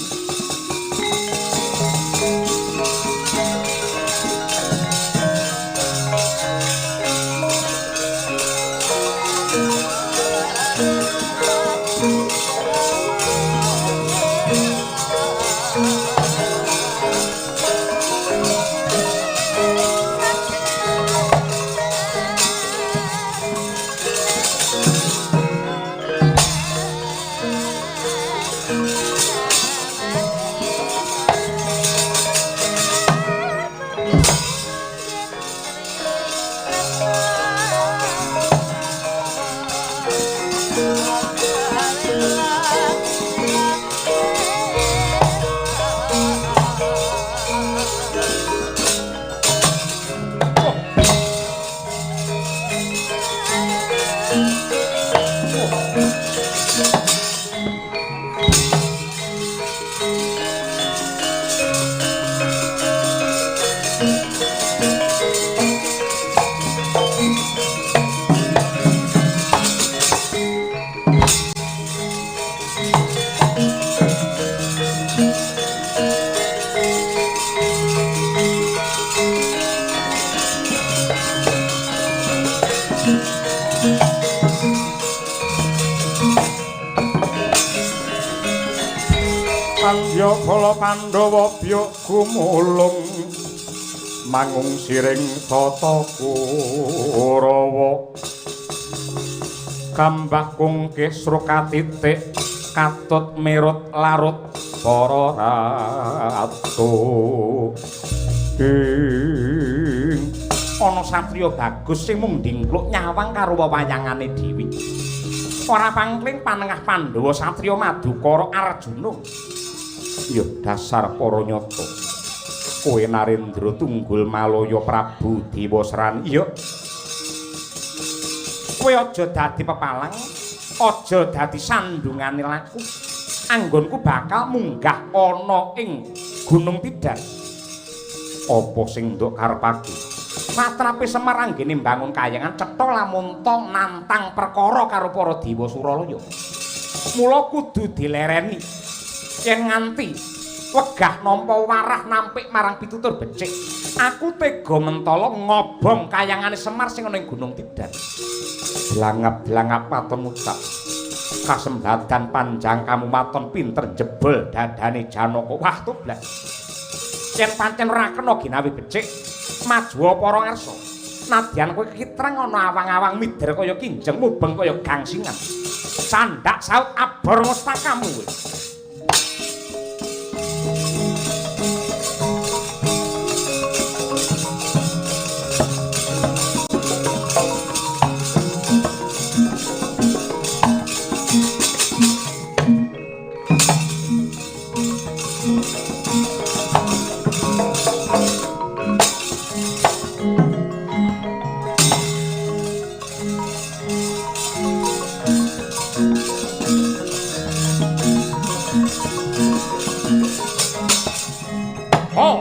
Kala Pandhawa byuk gumulung mangung siring tata Kurawa kambah kungkih srukatitik katut mirut larut para ratu. Ing ana satriya bagus sing mung ndingkluk nyawang karo wewayangane dhewe. Ora pangkling panengah Pandhawa satriya Madukara Arjuna. Ya dasar para nyata. Kowe Narendra Tunggul Malaya Prabu Dewasrani. Iya. Kowe aja dadi pepalang, aja dadi sandungane laku. Anggonku bakal munggah ana ing Gunung Tidar. Apa sing nduk karepake? Satrape Semar anggene mbangun kayangan cetha lamun ta nantang perkara karo para dewa Suralaya. Mula kudu dilereni. Yen nganti wegah nampa warah nampik marang pitutur becik, aku tega mentala ngobong kayangane Semar sing ana ing Gunung Tidar. Blangap-blangap waton ucap. Kasembadan panjang kamu waton pinter jebol dadane Janaka. Wah toblak. Yen pancen ora kena ginawi becik, majuwa para ngarsa. Nadyan kowe kitreng ana awang-awang mider kaya kinjeng mubeng kaya gangsingan. Sandak saut abor mustakamu kowe. Oh.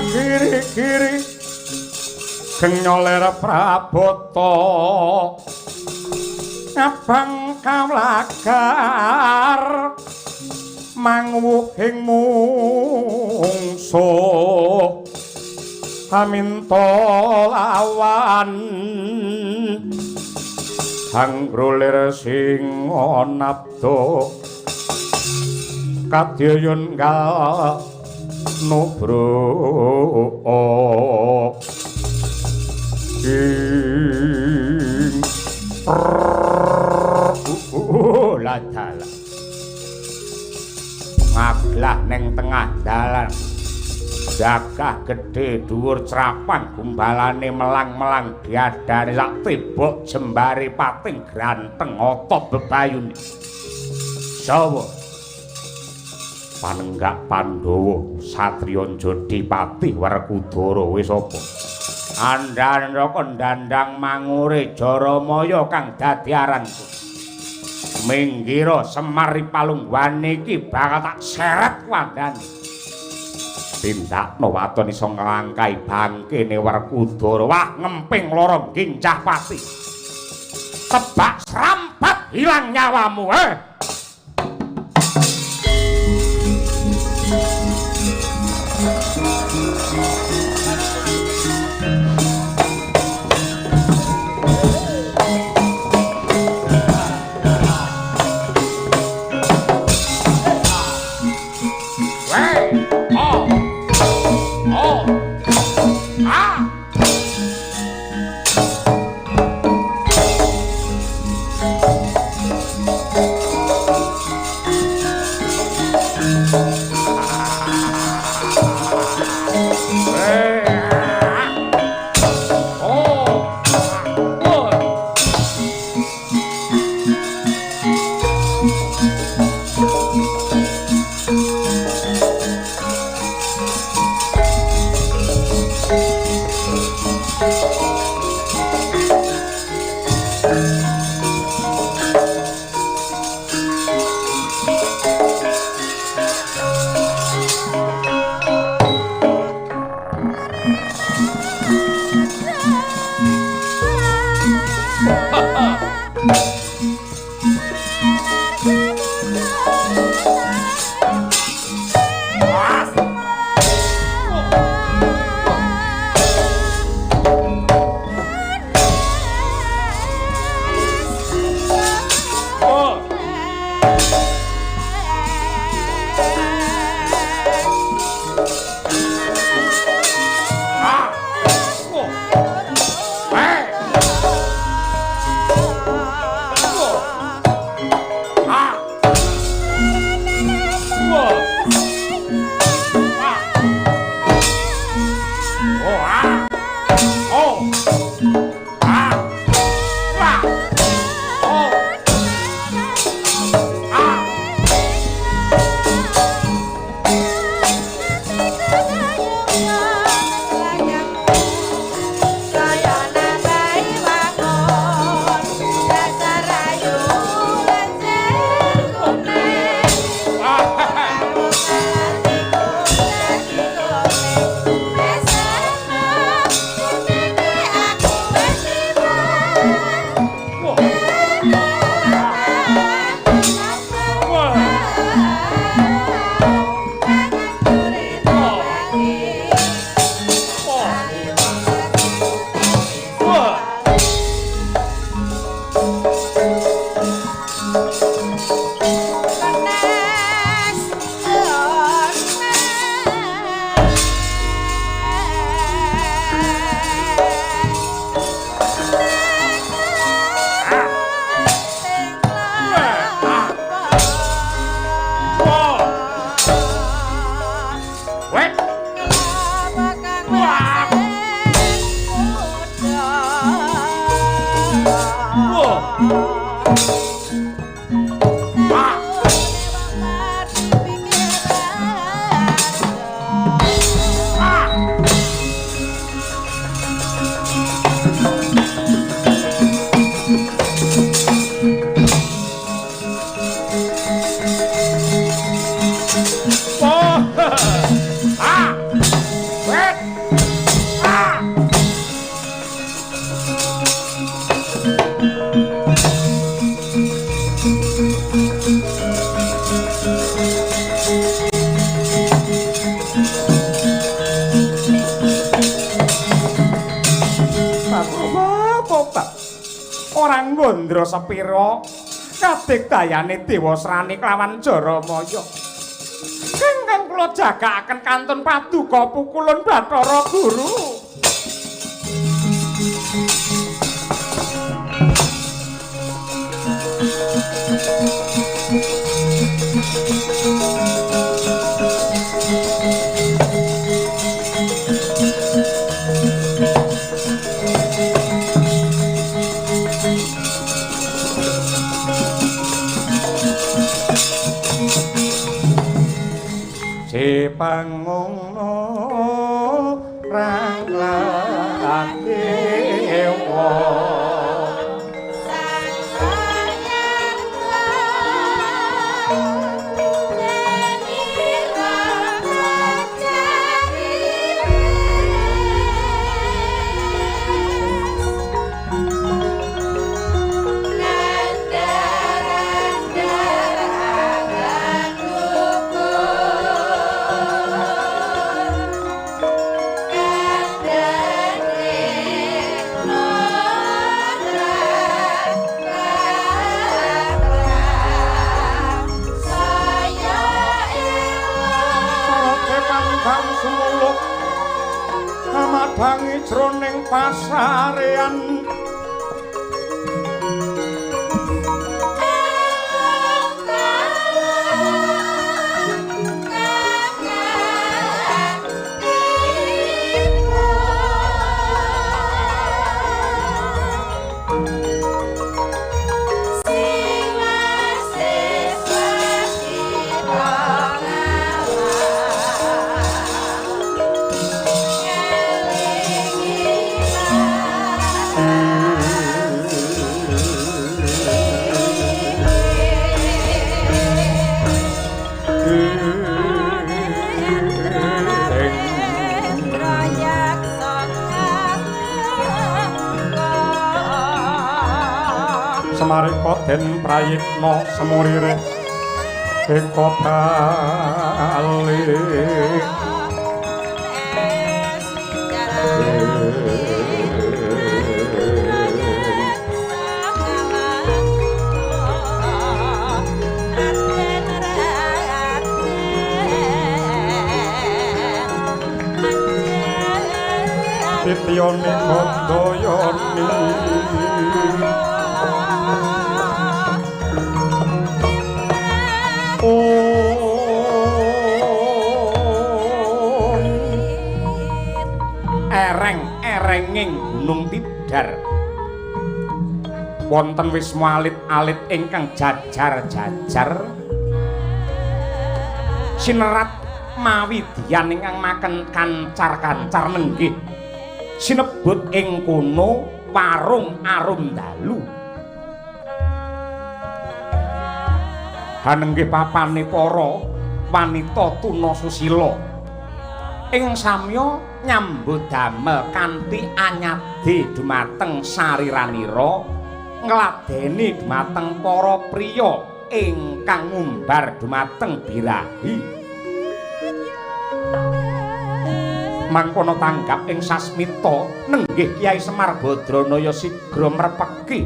Kiri-kiri genyoler prabota abang kawlagar mangwuhing mungsuh aminta lawan hanggrolir singa nabda kadyayun gal nubro ing ladala ngaglah neng tengah dalan gagah gedhe dhuwur crapang gumbalane melang-melang diadane sak tibuk jembare pating granteng otot bebayune sawa panenggak Pandhawa satriya Jodipati Werkudara wis apa andhandha ndandang mangure Jaramaya kang dadi aranku minggira Semar palungguhane iki bakal tak seret wandane tindakno waton iso nglangkai bangkene Werkudara wah ngemping lara gincah pati tebak serampat hilang nyawamu Ah. Wet. Ah. Ora ngondro sepira kadigdayane Dewasrani kelawan Jaramaya. Ingkang kula jagakaken kantun paduka pukulun Bathara Guru. Cipangungno rang dewa Amadhangi jroning pasarean Semarika den prayitna semurire eka bali. Titiyane Gandayani Ereng-erenging Gunung Tidar wonten wisma alit-alit ingkang jajar-jajar sinerat mawi diyan ingkang maken kancar-kancar nenggih sinebut ing kono warung arum dalu. Hanenggih papane para wanita tuna susila ing samya nyambut damel kanthi anyade dumateng sariranira ngladeni dumateng para priya ingkang ngumbar dumateng birahi. Mangkono tanggap ing sasmita nenggih Kyai Semar Badranaya sigra mrepeki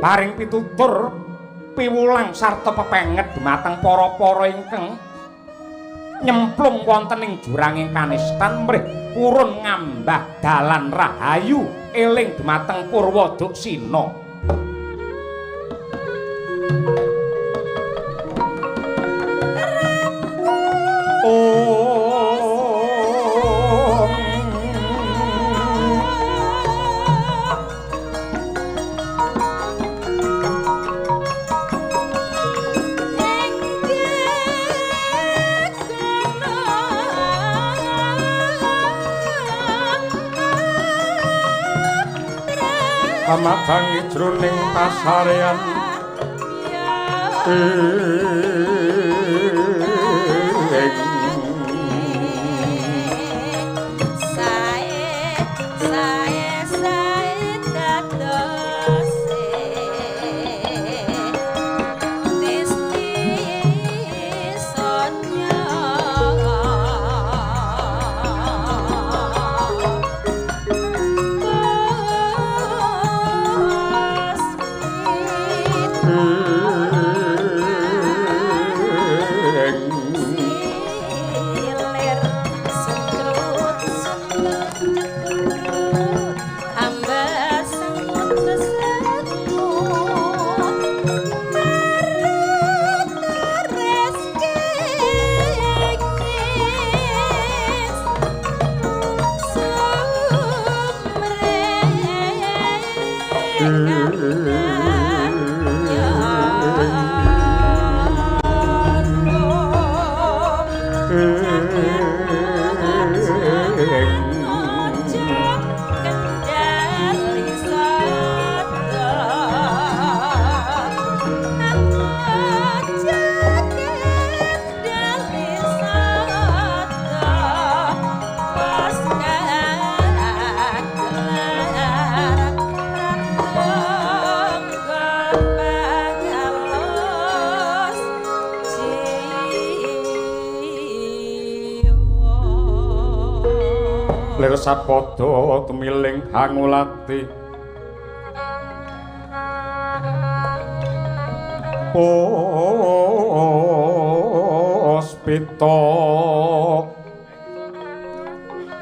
paring pitutur piwulang sarta pepenget dumateng para-para ingkang nyemplung wonten ing juranging kanistan mrih purun ngambah dalan rahayu eling dumateng Purwa Duksina. Amadangi jroning pasarean. Lir sapada tumiling hangulati puspita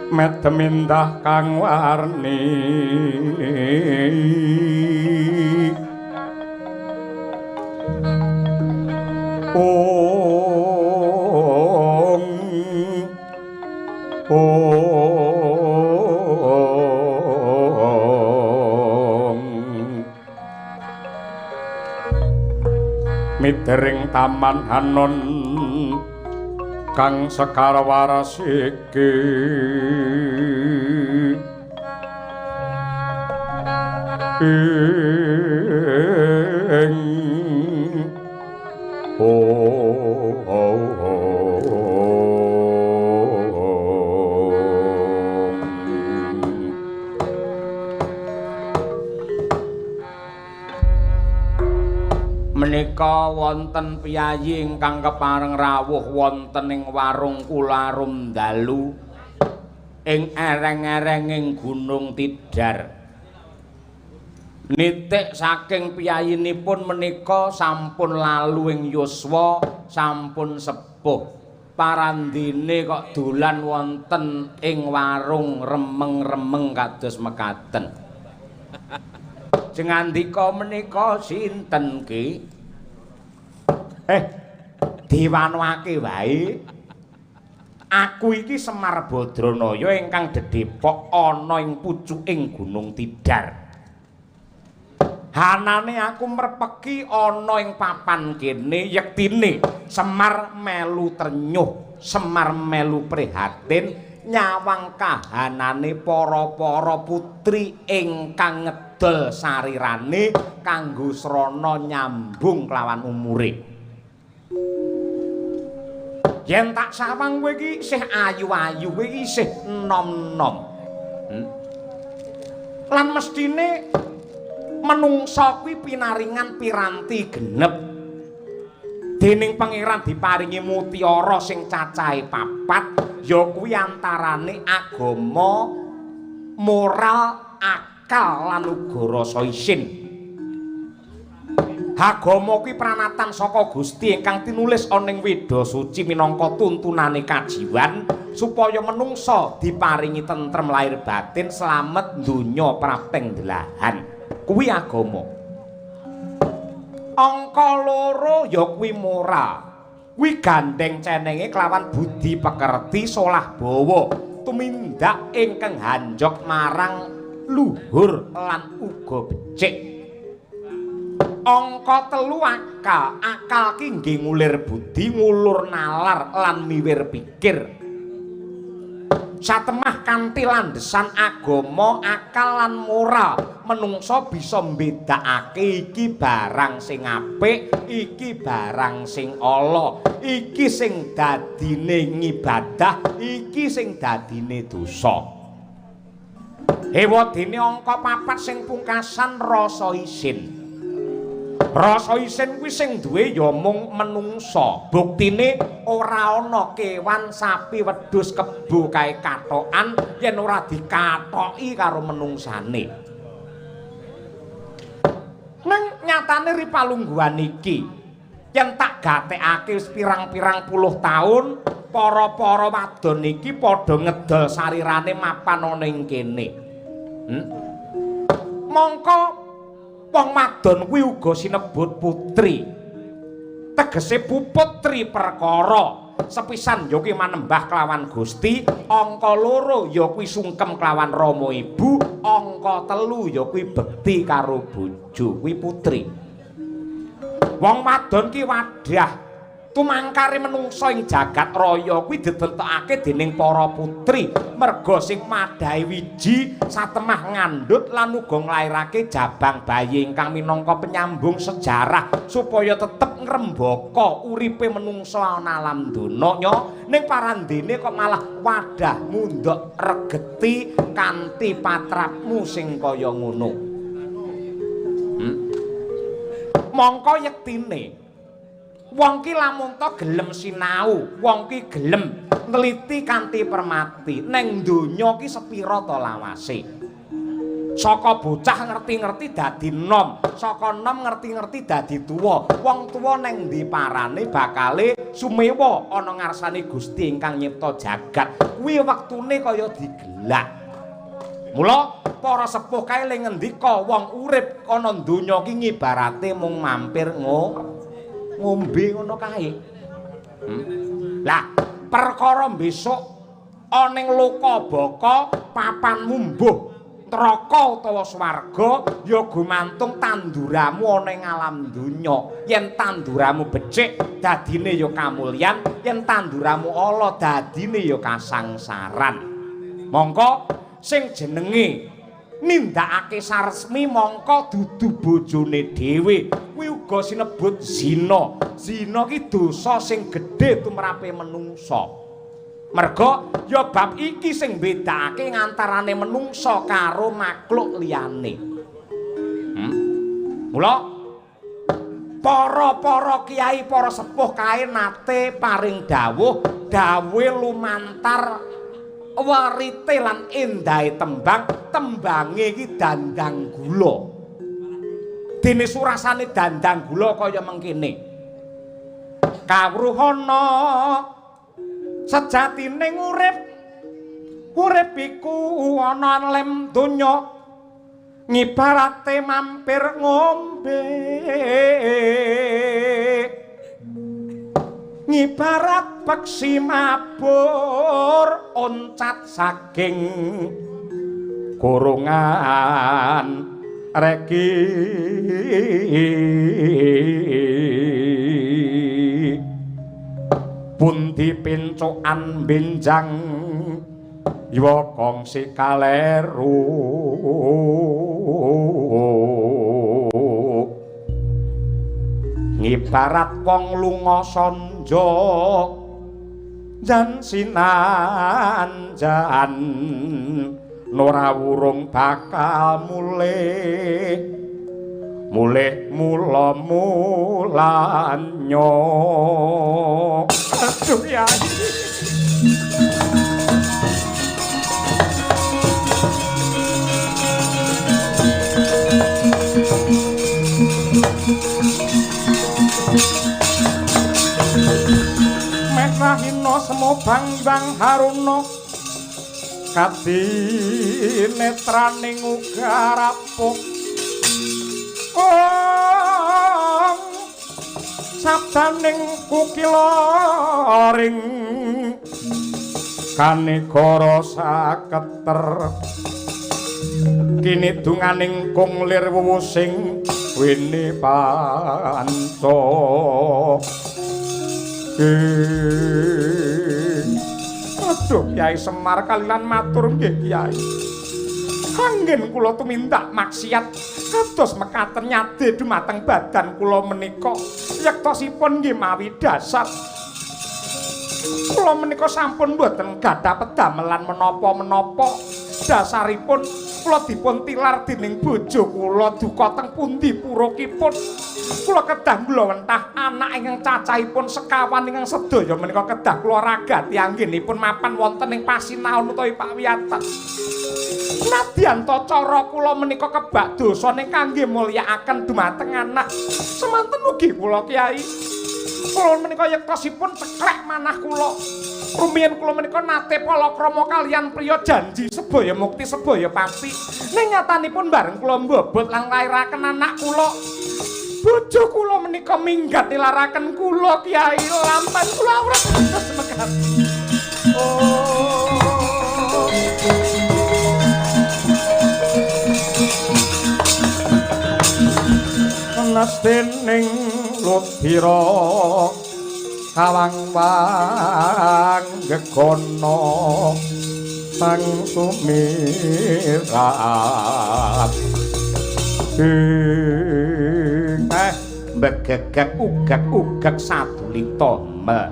medem indah kang warni ong ong midering taman hanon kang sekar waras iki ing Menika wonten piyayi ingkang kepareng rawuh wonten ing warung kula arum dalu ing ereng-erenging Gunung Tidar. Nitik saking piyayinipun menika sampun lalu ing yuswa, sampun sepuh. Parandene kok dolan wonten ing warung remeng-remeng kados mekaten. Jengandika menika sinten ki? Diwanwake wae. Aku iki Semar Badranaya ingkang dedepok ana ing pucuking Gunung Tidar. Hanane aku merpeki ana ing papan kene yektine Semar melu trenyuh, Semar melu prihatin nyawang kahanane para-para putri ingkang ngedol sarirane kanggo srana nyambung kelawan umure. Yen tak sawang kowe iki isih ayu-ayu, kowe iki isih enom-enom. Lan mestine menungsa kuwi pinaringan piranti genep. Dening pangeran diparingi mutiara sing cacahe papat, ya kuwi antarane agama, moral, akal lan uga rasa isin. Agama kuwi pranatan saka Gusti ingkang tinulis ana ing Weda Suci minangka tuntunane kajiwan supaya menungsa diparingi tentrem lahir batin, slamet donya prapteng delahan. Kuwi agama. Angka loro ya kuwi moral. Kuwi gandeng cenenge kelawan budi pekerti solah bawa tumindak ingkang hanjok marang luhur lan uga becik. Angka telu akal. Akal ki nggih ngulir budi, ngulur nalar lan miwir pikir. Satemah kanthi landhesan agama, akal lan moral, menungsa bisa mbedakake iki barang sing apik, iki barang sing ala, iki sing dadine ngibadah, iki sing dadine dosa. Ewadene angka papat sing pungkasan rasa isin. Rasa isin kuwi sing duwe ya mung menungsa. Buktine ora ana kewan sapi, wedhus, kebo kae katokan yen ora dikatoki karo menungsane. Neng nyatane ri palungguhan iki yen tak gatekake wis pirang-pirang puluh taun, para-para wadon iki padha ngedol sarirane mapan ana ing kene. Mongko wong wadon kuwi uga sinebut putri. Tegese puputri perkara. Sepisan ya kuwi manembah kelawan Gusti, angka loro ya kuwi sungkem kelawan rama ibu, angka telu ya kuwi bekti karo bojo, kuwi putri. Wong wadon ki wadah tumangkare menungsa ing jagat raya kuwi ditentokake dening para putri, merga sing madhahi wiji satemah ngandhut lan uga nglairake jabang bayi ingkang minangka penyambung sejarah supaya tetep ngrembaka uripe menungsa ana alam donya. Ning parandene kok malah wadah mundhok regeti kanthi patrapmu sing kaya ngono. Mongko yektine wong ki lamun ta gelem sinau, wong ki gelem Neliti kanthi permati. Neng donya ki sepira to lawase? Saka bocah ngerti-ngerti dadi nom, saka nom ngerti-ngerti dadi tuwa. Wong tuwa neng ndi parane bakale sumewa ana ngarsane Gusti ingkang nyipta jagat. Kuwi wektune kaya digelak. Mula para sepuh kae le ngendika wong urip ana donya ki ngibarate mung mampir ngombe ngono kae. Lah, perkara besok ana ning loka baka papanmu mbuh neraka utawa swarga ya gumantung tanduramu ana ing alam donya. Yen tanduramu becik dadine ya kamulyan, yen tanduramu ala dadine ya kasangsaran. Mongko sing jenenge nindakake saresmi mongko dudu bojone dhewe kuwi uga sinebut zina. Zina ki dosa sing gedhe tumrape menungsa. Merga ya bab iki sing mbedakake ngantarane menungsa karo makhluk liyane. Mula para-para kiai, para sepuh kae nate paring dawuh, dawuhe lumantar werite lan endahe tembang, tembange iki dandang gula. Dene surasane dandang gula kaya mengkene. Kawruhana sejatine urip, urip iku ana lem donya ngibarate mampir ngombe, ngibarat peksi mabur oncat saking kurungan regi. Pundi pincukan benjang yuwa kongsi kaleru, ngibarat wong lunga sanja jan sinanjan nora wurung bakal mulih, mulih mula mulanyo. Aduh ya. Meh rahina semobang bang haruna kadi netraning uga rapuh. Ong sabdaning kukilaring kanegara saketer kini dunganing kung lir wuwusing wini panca. Aduh Kyai Semar kalian matur nggih Kyai. Anggen kula tumindak maksiat kados mekaten nyade dumateng badan kula menika. Yektosipun nggih mawi dasar kula menika sampun mboten gadah pedamelan menapa-menapa. Dasaripun kula dipun tilar dening bojo kula duka teng pundi purukipun. Kula kedah nglewentah anak ingkang cacahipun sekawan ingkang sedaya menika kedah kula ragati anggenipun mapan wonten ing pasinaon utawi pawiyatan. Nadyan ta cara kula menika kebak dosane kangge mulyakaken dumateng anak. Semanten ugi kula Kyai. Kula menika yektosipun ceklek manah kula. Rumiyin kula menika nate palakrama kaliyan priya janji sebaya mukti sebaya pati. Ning nyatanipun bareng kula mbobot lan nglairaken anak kula, bojo kula menika minggat nilaraken kula Kyai. Lampan kula awrat mekaten. Oh. Dening ludira kawang-wang gegono sang sumirat begegek ugek-ugek sadulita me.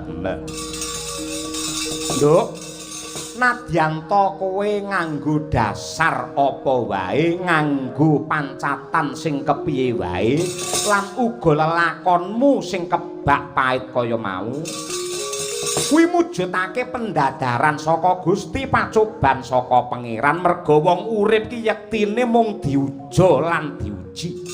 Nduk, nadyan ta kowe nganggo dasar apa wae, nganggo pancatan sing kepiye wae, lan uga lelakonmu sing kebak pait kaya mau. Kuwi mujudake pendadaran saka Gusti, pacoban saka Pangeran, merga wong urip ki yektine mung diuja lan diuji.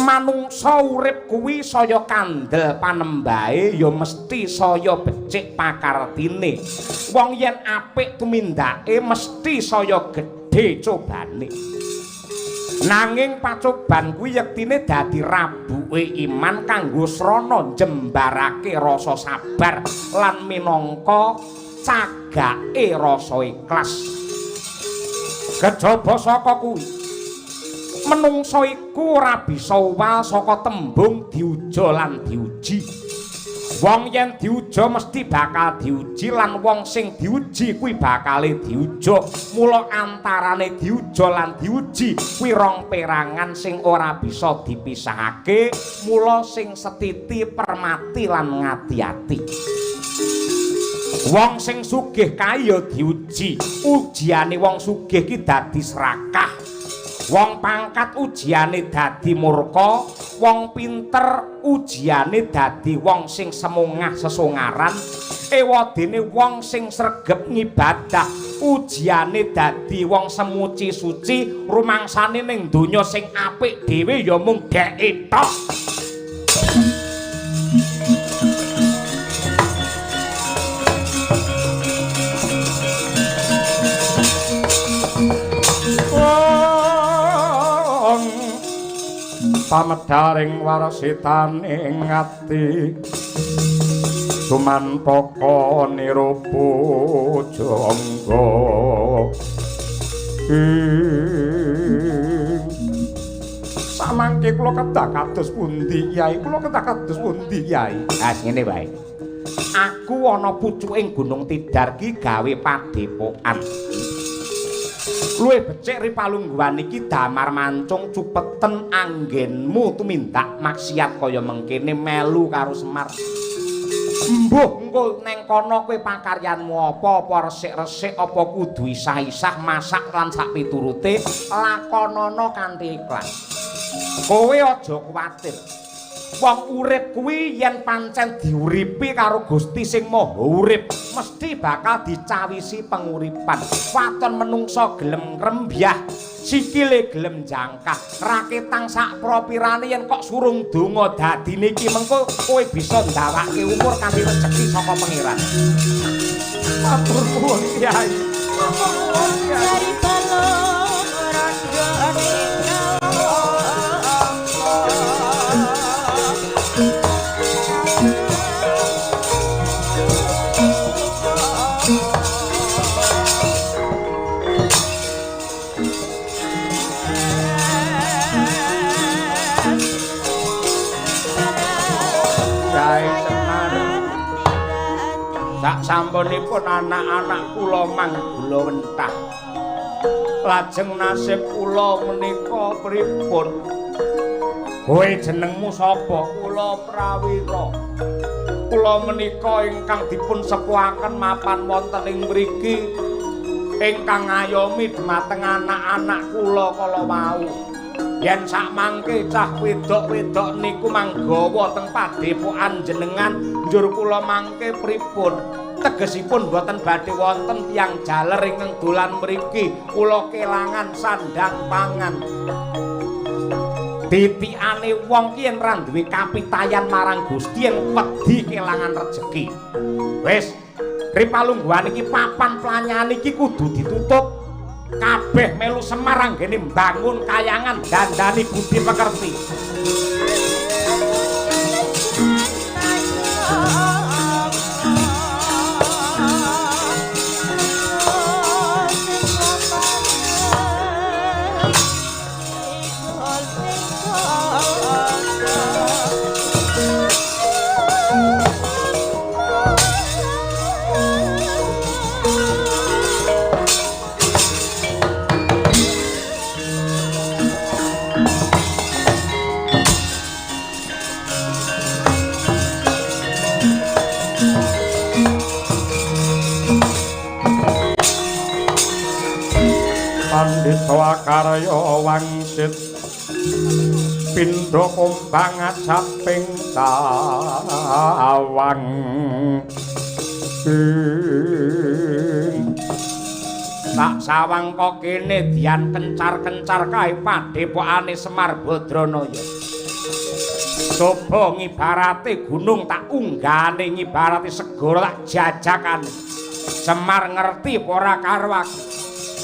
Manungsa urip kuwi saya kandel panembahe ya mesti saya becik pakartine. Wong yen apik tumindake mesti saya gedhe cobane. Nanging pacoban kuwi yektine dadi rabuke iman kanggo srana njembarake rasa sabar lan minangka cagake rasa ikhlas. Kejaba saka kuwi, menungsa iku ora bisa uwal saka tembung diuja lan diuji. Wong yen diuja mesti bakal diuji lan wong sing diuji kuwi bakale diuja. Mula antarane diuja lan diuji kuwi rong perangan sing ora bisa dipisahake. Mula sing setiti permati lan ngati-ati. Wong sing sugih kae ya diuji. Ujiane wong sugih ki dadi serakah. Wong pangkat ujiane dadi murka, wong pinter ujiane dadi wong sing semungah sesongaran, ewadene wong sing sregep ngibadah ujiane dadi wong semuci suci, rumangsane ning donya sing apik dhewe ya mung dheke tok. Pamedaring warsitaning ati sumantaka nirupujangga ing samangke kula kedah kados pundi Kyai, kula kedah kados pundi Kyai? Ah, ngene wae. Aku ana pucuking Gunung Tidar ki gawe padepokan. Luwih becik ri palungguhan iki damar mancung cupeten anggenmu tumindak maksiat kaya mengkene melu karo Semar. Mbuh engko neng kono kowe pakaryanmu apa, apa resik-resik apa kudu isah-isah masak lan sak piturute lakonana kanthi ikhlas. Kowe aja kuwatir. Wong urip kuwi yen pancen diuripi karo Gusti sing Maha Urip mesti bakal dicawisi penguripan. Waton menungsa gelem ngrembyah, sikile gelem jangkah, raketang sak propirane yen kok surung donga dadine iki mengko kowe bisa ndawake umur kanthi rejeki saka Pangeran. Matur nuwun Kyai. Matur nuwun Kyai. Sak sampunipun anak-anak kula manggula wentah. Lajeng nasib kula menika pripun? Kowe jenengmu sapa? Kula Prawira. Kula menika ingkang dipun sepuhaken mapan wonten ing mriki ingkang ngayomi dhumateng anak-anak kula kala wau. Yen sakmangke cah wedok-wedok niku manggawa teng padepokan jenengan njur kula mangke pripun? Tegesipun boten badhe wonten tiyang jaler ingkang dolan mriki, kula kelangan sandang pangan. Titikane wong ki yen ra duwe kapitayan marang Gusti yen wedi kelangan rejeki. Wis, ripalungguhan iki papan planyahan iki kudu ditutup. Kabeh melu Semar anggene mbangun kayangan dandani budi pekerti. Pandhita Karya Wangsit Pindha kumbang ajaping tawang. Tak sawang kok kene dian kencar-kencar kae padhepokane Semar Badranaya. Coba ngibarate gunung tak unggane, ngibarate segara tak jajakane. Semar ngerti apa ora karo aku?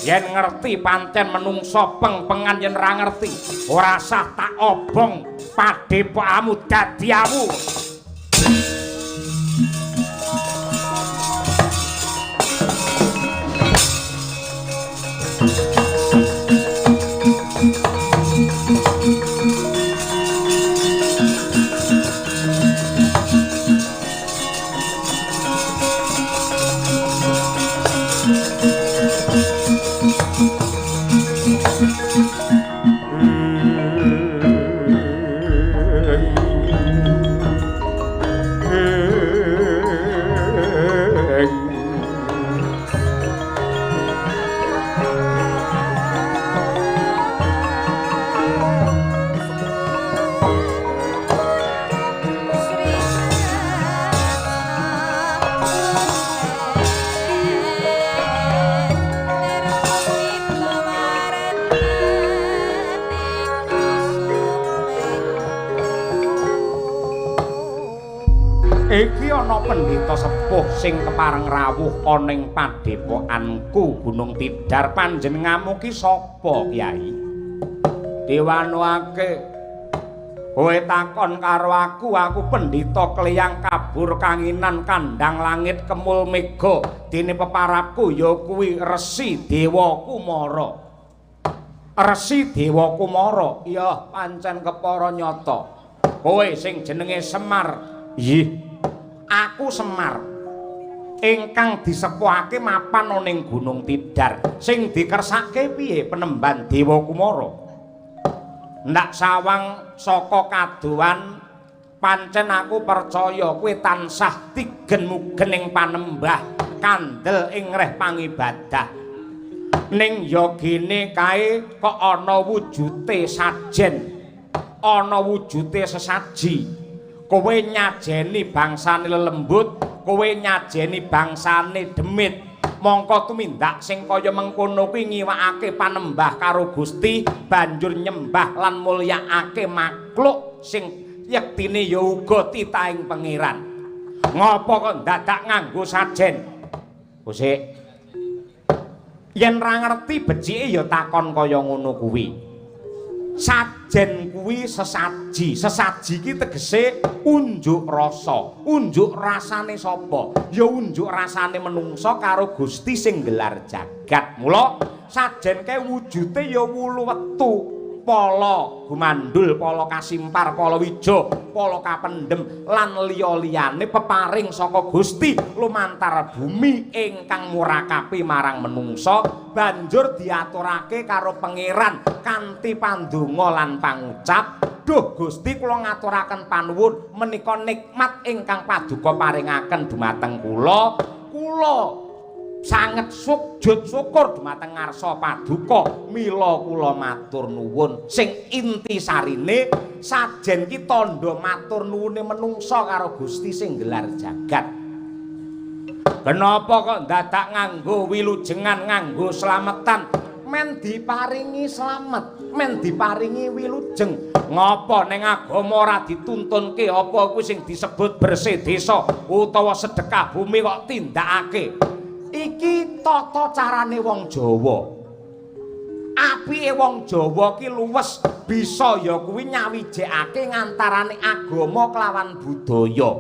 Yen ngerti pancen menungso peng-pengan, yen ora ngerti ora sah tak obong padhepokamu dadi awu. Iki ana pendhita sepuh sing kepareng rawuh ana ing padhepokanku Gunung Tidar. Panjenenganmu ki sapa, Kyai? Diwanuake. Kowe takon karo aku, aku pendhita kleyang kabur kanginan kandhang langit kemul mega. Dene peparapku ya kuwi Resi Dewa Kumara. Resi Dewa Kumara, iya pancen kepara nyata. Kowe sing jenenge Semar. Nggih. Aku Semar ingkang disepuhake mapan ana ing Gunung Tidar. Sing dikersake piye penemban Dewa Kumara? Ndak sawang saka kadohan pancen aku percaya kowe tansah tigen-mugen ing panembah, kandel ing reh pangibadah. Ning ya gene kae kok ana wujute sajen, ana wujute sesaji. Kowe nyajeni bangsane lelembut, kowe nyajeni bangsane demit. Mongko tumindak sing kaya mengkono kuwi ngiwakake panembah karo Gusti, banjur nyembah lan mulyakake makhluk sing yektine ya uga titahing pangeran. Ngopo kok dadak nganggo sajen? Gusik. Yen ra ngerti becike ya takon kaya ngono kuwi. Sajen kuwi sesaji. Sesaji ki tegese unjuk rasa. Unjuk rasane sapa? Ya unjuk rasane menungsa karo Gusti sing gelar jagat. Mula sajen kae wujute ya wulu wetu, pala gumandul, pala kasimpar, pala wija, pala kapendhem lan liya-liyane peparing saka Gusti lumantar bumi ingkang murakapi marang menungsa, banjur diaturake karo pangeran kanthi pandonga lan pangucap. Duh Gusti, kula ngaturaken panuwun menika nikmat ingkang paduka paringaken dumateng kula. Kula sanget sujud syukur dumateng ngarsa paduka, mila kula matur nuwun. Sing intisarine sajen ki tandha matur nuwune menungsa karo Gusti sing gelar jagat. Kenapa kok dadak nganggo wilujengan, nganggo slametan? Men diparingi slamet, men diparingi wilujeng. Ngapa ning agama ora dituntunke apa kuwi sing disebut bersih desa utawa sedekah bumi kok tindakake? Iki tata carane wong Jawa. Apike wong Jawa ki luwes bisa ya kuwi nyawijekake ngantarane agama kelawan budaya.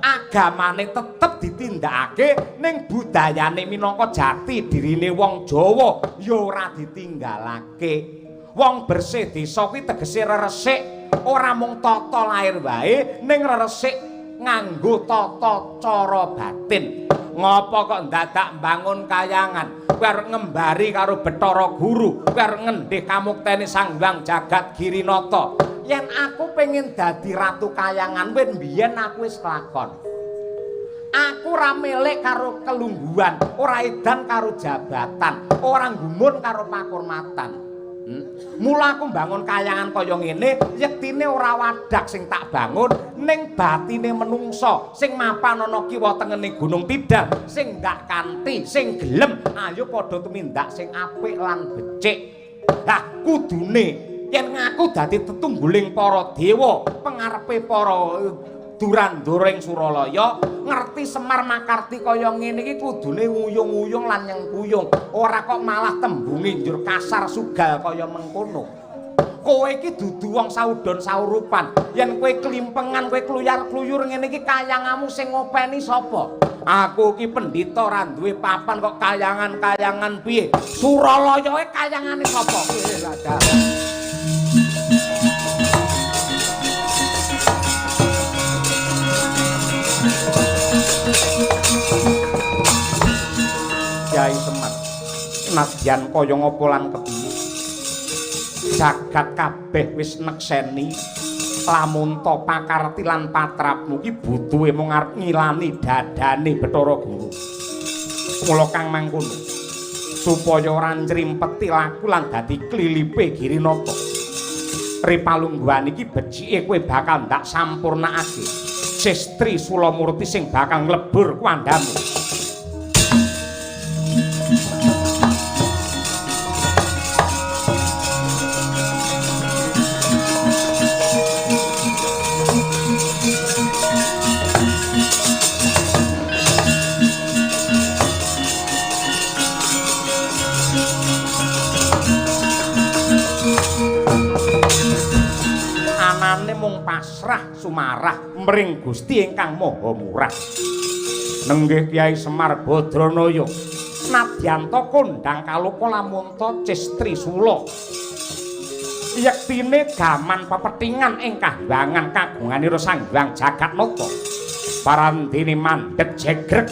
Agamane tetep ditindakake ning budayane minangka jati dirine wong Jawa ya ora ditinggalake. Wong bersih desa kuwi tegese reresik, ora mung tata lair wae ning reresik nganggo tata cara batin. Ngapa kok ndadak mbangun kayangan, kowe arep ngembari karo Bathara Guru, kowe arep ngendih kamuktene Sang Hyang Jagat Girinata. Yen aku pengen dadi ratu kayangan, wis mbiyen aku wis kelakon. Aku ora melek karo kelungguhan, ora edan karo jabatan, ora gumun karo pakurmatan. Mula aku mbangun kayangan kaya ngene, yektine ora wadak sing tak bangun, ning batine menungsa sing mapan ana kiwa tengene Gunung Tidar, sing ndak kanthi, sing gelem, ayo padha tumindak sing apik lan becik. Lah kudune yen ngaku dadi tetungguling para dewa, pengarepe para Durandura ing Suralaya, ngerti Semar makarti kaya ngene iki kudune nguyung-nguyung lan nyengkuyung, ora kok malah tembunge njur kasar sugal kaya mengkono. Kowe iki dudu wong saudon saurupan, yen kowe klimpengan, kowe kluyar-kluyur ngene iki kayangamu sing ngopeni sapa? Aku iki pendhita ora duwe papan kok kayangan-kayangan piye? Suralayae kayangane sapa? Kyai Semar, nadyan kaya ngapa lan kepiye, jagat kabeh wis nekseni lamunta pakarti lan patrapmu ki butuhe mung arep ngilani dadane Bathara Guru. Mula kang mangkono supaya ora ncrimpeti laku lan dadi klilipe Girinata. Ripalungguhan iki becike kowe bakal ndak sampurnakake Sestri Sulamurti sing bakal nglebur kuandhamu. Anane mung pasrah sumarah mring Gusti ingkang Maha Murah. Nenggih Kyai Semar Badranaya, nadyanta kondhang kaloka lamunta Cestri Sula. Yektine gaman pepethingan ing kahyangan kagunganira Sang Hyang Jagatnata. Parandene mandheg jegreg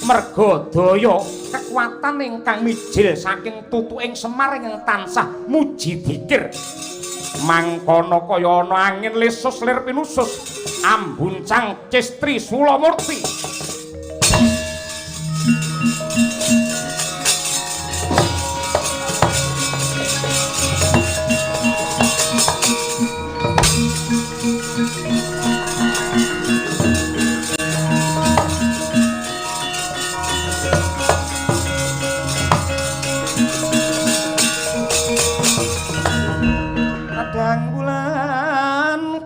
merga daya kekuatan ingkang mijil saking tutuking Semar ingkang tansah muji dikir. Mangkono kaya ana angin lesus lir pinusus ambuncang Cestri Sulamurti.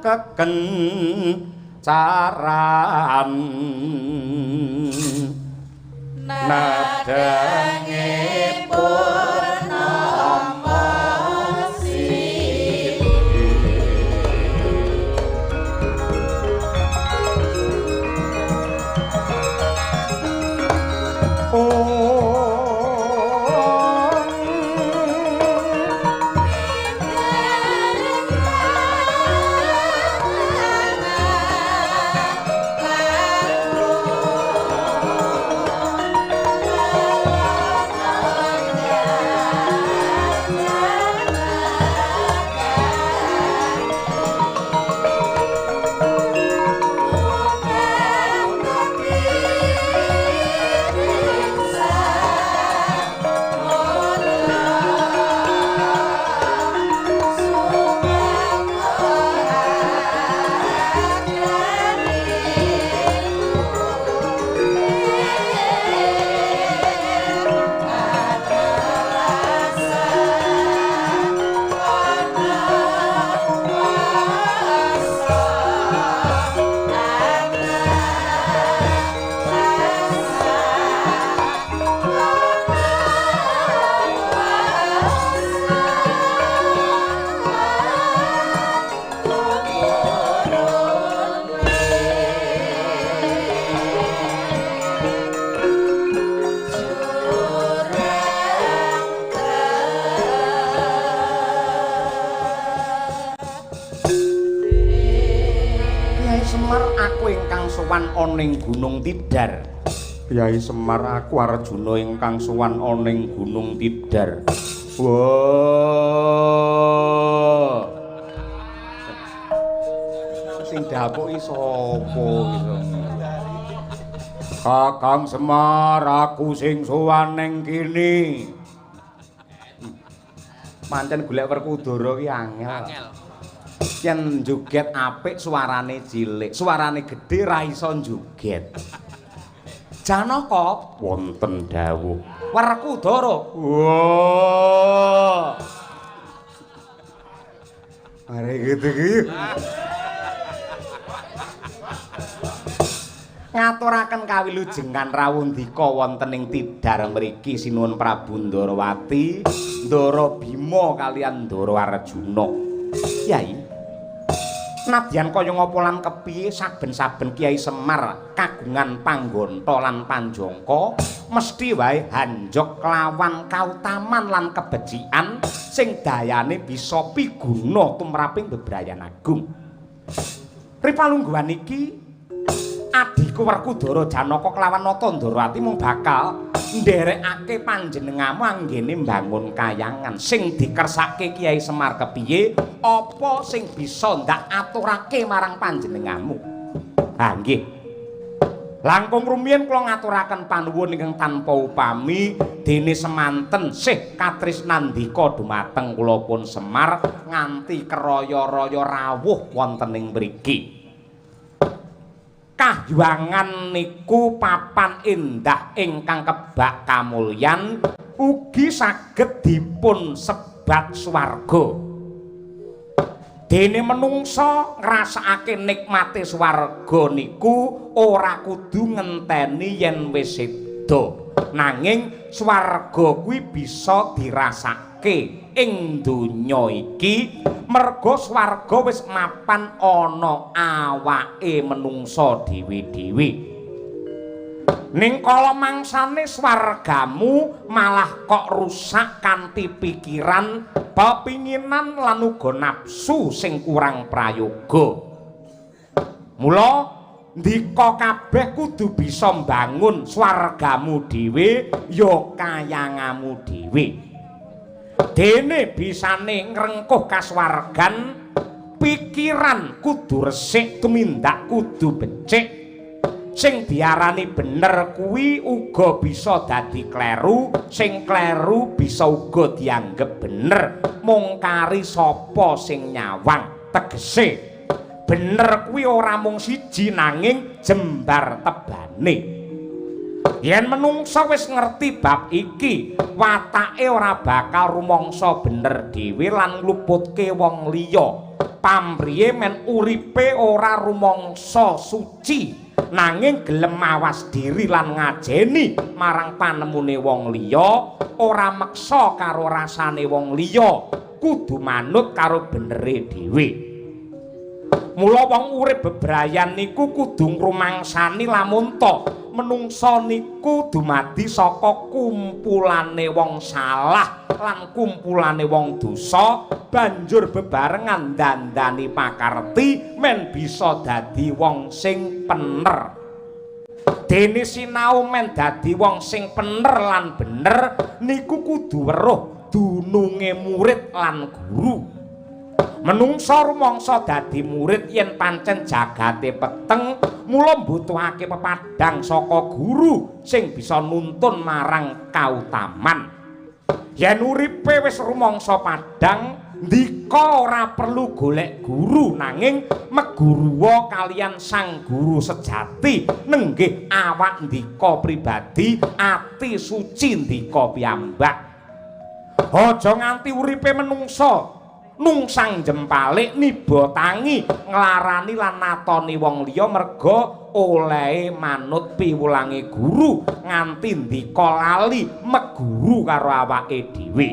Kekencaran nadange purnama sidi. Ning Gunung Tidar. Kyai Semar, aku Arjuna ingkang sowan ana ing Gunung Tidar. Wah. Sing dapuki sapa gitu. Kakang Semar, aku sing sowan ning kene. Pancen golek Werkudara ki angel. Angel. Yen joget apik suarane cilik, suarane gedhe ra iso joget. Janaka wonten dawuh. Werkudara. Wah. Are gitu iki. Ngaturaken kawilujengan rawundika wonten ing tidar mriki sinuwun Prabu Ndarawati, Ndara Bima kaliyan Ndara Arjuna. Kyai, nadyan kaya ngapa lan kepiye saben-saben Kyai Semar kagungan panggonta lan panjangka mesti wae hanjok kelawan kautaman lan kebecikan sing dayane bisa piguna tumraping bebrayan agung. Ripalungguhan iki adhiku Werkudara Janaka kelawan Nata Ndarawati mung bakal nderekake panjenengamu anggene mbangun kayangan sing dikersake Kyai Semar kepiye apa sing bisa ndak aturake marang panjenengamu. Ha nggih. Langkung rumiyin kula ngaturaken panuwun ingkang tanpa upami dene semanten sih katresnandika dumateng kula pun Semar nganti keraya-raya rawuh wonten ing mriki. Kahyangan niku papan endah ingkang kebak kamulyan ugi saged dipun sebat swarga. Dene menungsa ngrasakake nikmate swarga niku ora kudu ngenteni yen wis seda. Nanging swarga kuwi bisa dirasake ing donya iki merga swarga wis mapan ana awake menungsa dhewe-dhewe. Ning kala mangsane swargamu malah kok rusak kanthi pikiran, pepinginan lan uga nafsu sing kurang prayoga. Mula ndika kabeh kudu bisa mbangun swargamu dhewe ya kayangamu dhewe. Dene bisane ngrengkuh kasuwargan, pikiran kudu resik, tumindak kudu becik. Sing diarani bener kuwi uga bisa dadi kleru, sing kleru bisa uga dianggep bener. Mung kari sapa sing nyawang, tegese bener kuwi ora mung siji nanging jembar tebane. Yen menungsa wis ngerti bab iki, watake ora bakal rumangsa bener dhewe lan ngluputke wong liya. Pamriye men uripe ora rumangsa suci, nanging gelem mawas diri lan ngajeni marang panemune wong liya, ora meksa karo rasane wong liya, kudu manut karo benere dhewe. Mula wong urip bebrayan niku kudu ngrumangsani lamun ta menungsa niku dumadi saka kumpulane wong salah lan kumpulane wong dosa, banjur bebarengan dandani pakarti men bisa dadi wong sing pener. Dene sinau men dadi wong sing pener lan bener niku kudu weruh dununge murid lan guru. Menungsa rumangsa dadi murid yen pancen jagate peteng, mula mbutuhake pepadhang saka guru sing bisa nuntun marang kautaman. Yen uripe wis rumangsa padhang, ndika ora perlu golek guru nanging meguruwa kaliyan sang guru sejati nenggih awak ndika pribadi, ati suci ndika piyambak. Aja nganti uripe menungsa nungsang jempalik niba tangi nglarani lan natoni wong liya merga olehe manut piwulange guru nganti ndika lali meguru karo awake dhewe.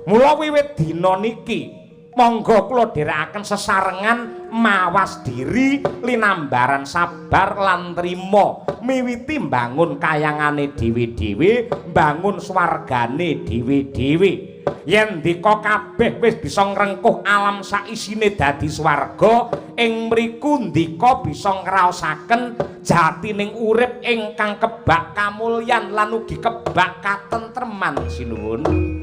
Mula wiwit dina niki monggo kula dherekaken sesarengan mawas diri linambaran sabar lan trima miwiti mbangun kayangane dhewe-dhewe, mbangun swargane dhewe-dhewe. Yen ndika kabeh wis bisa ngrengkuh alam saisine dadi swarga, ing mriku ndika bisa ngraosaken jatining urip ingkang kebak kamulyan lan ugi kebak katentreman. Sinuwun.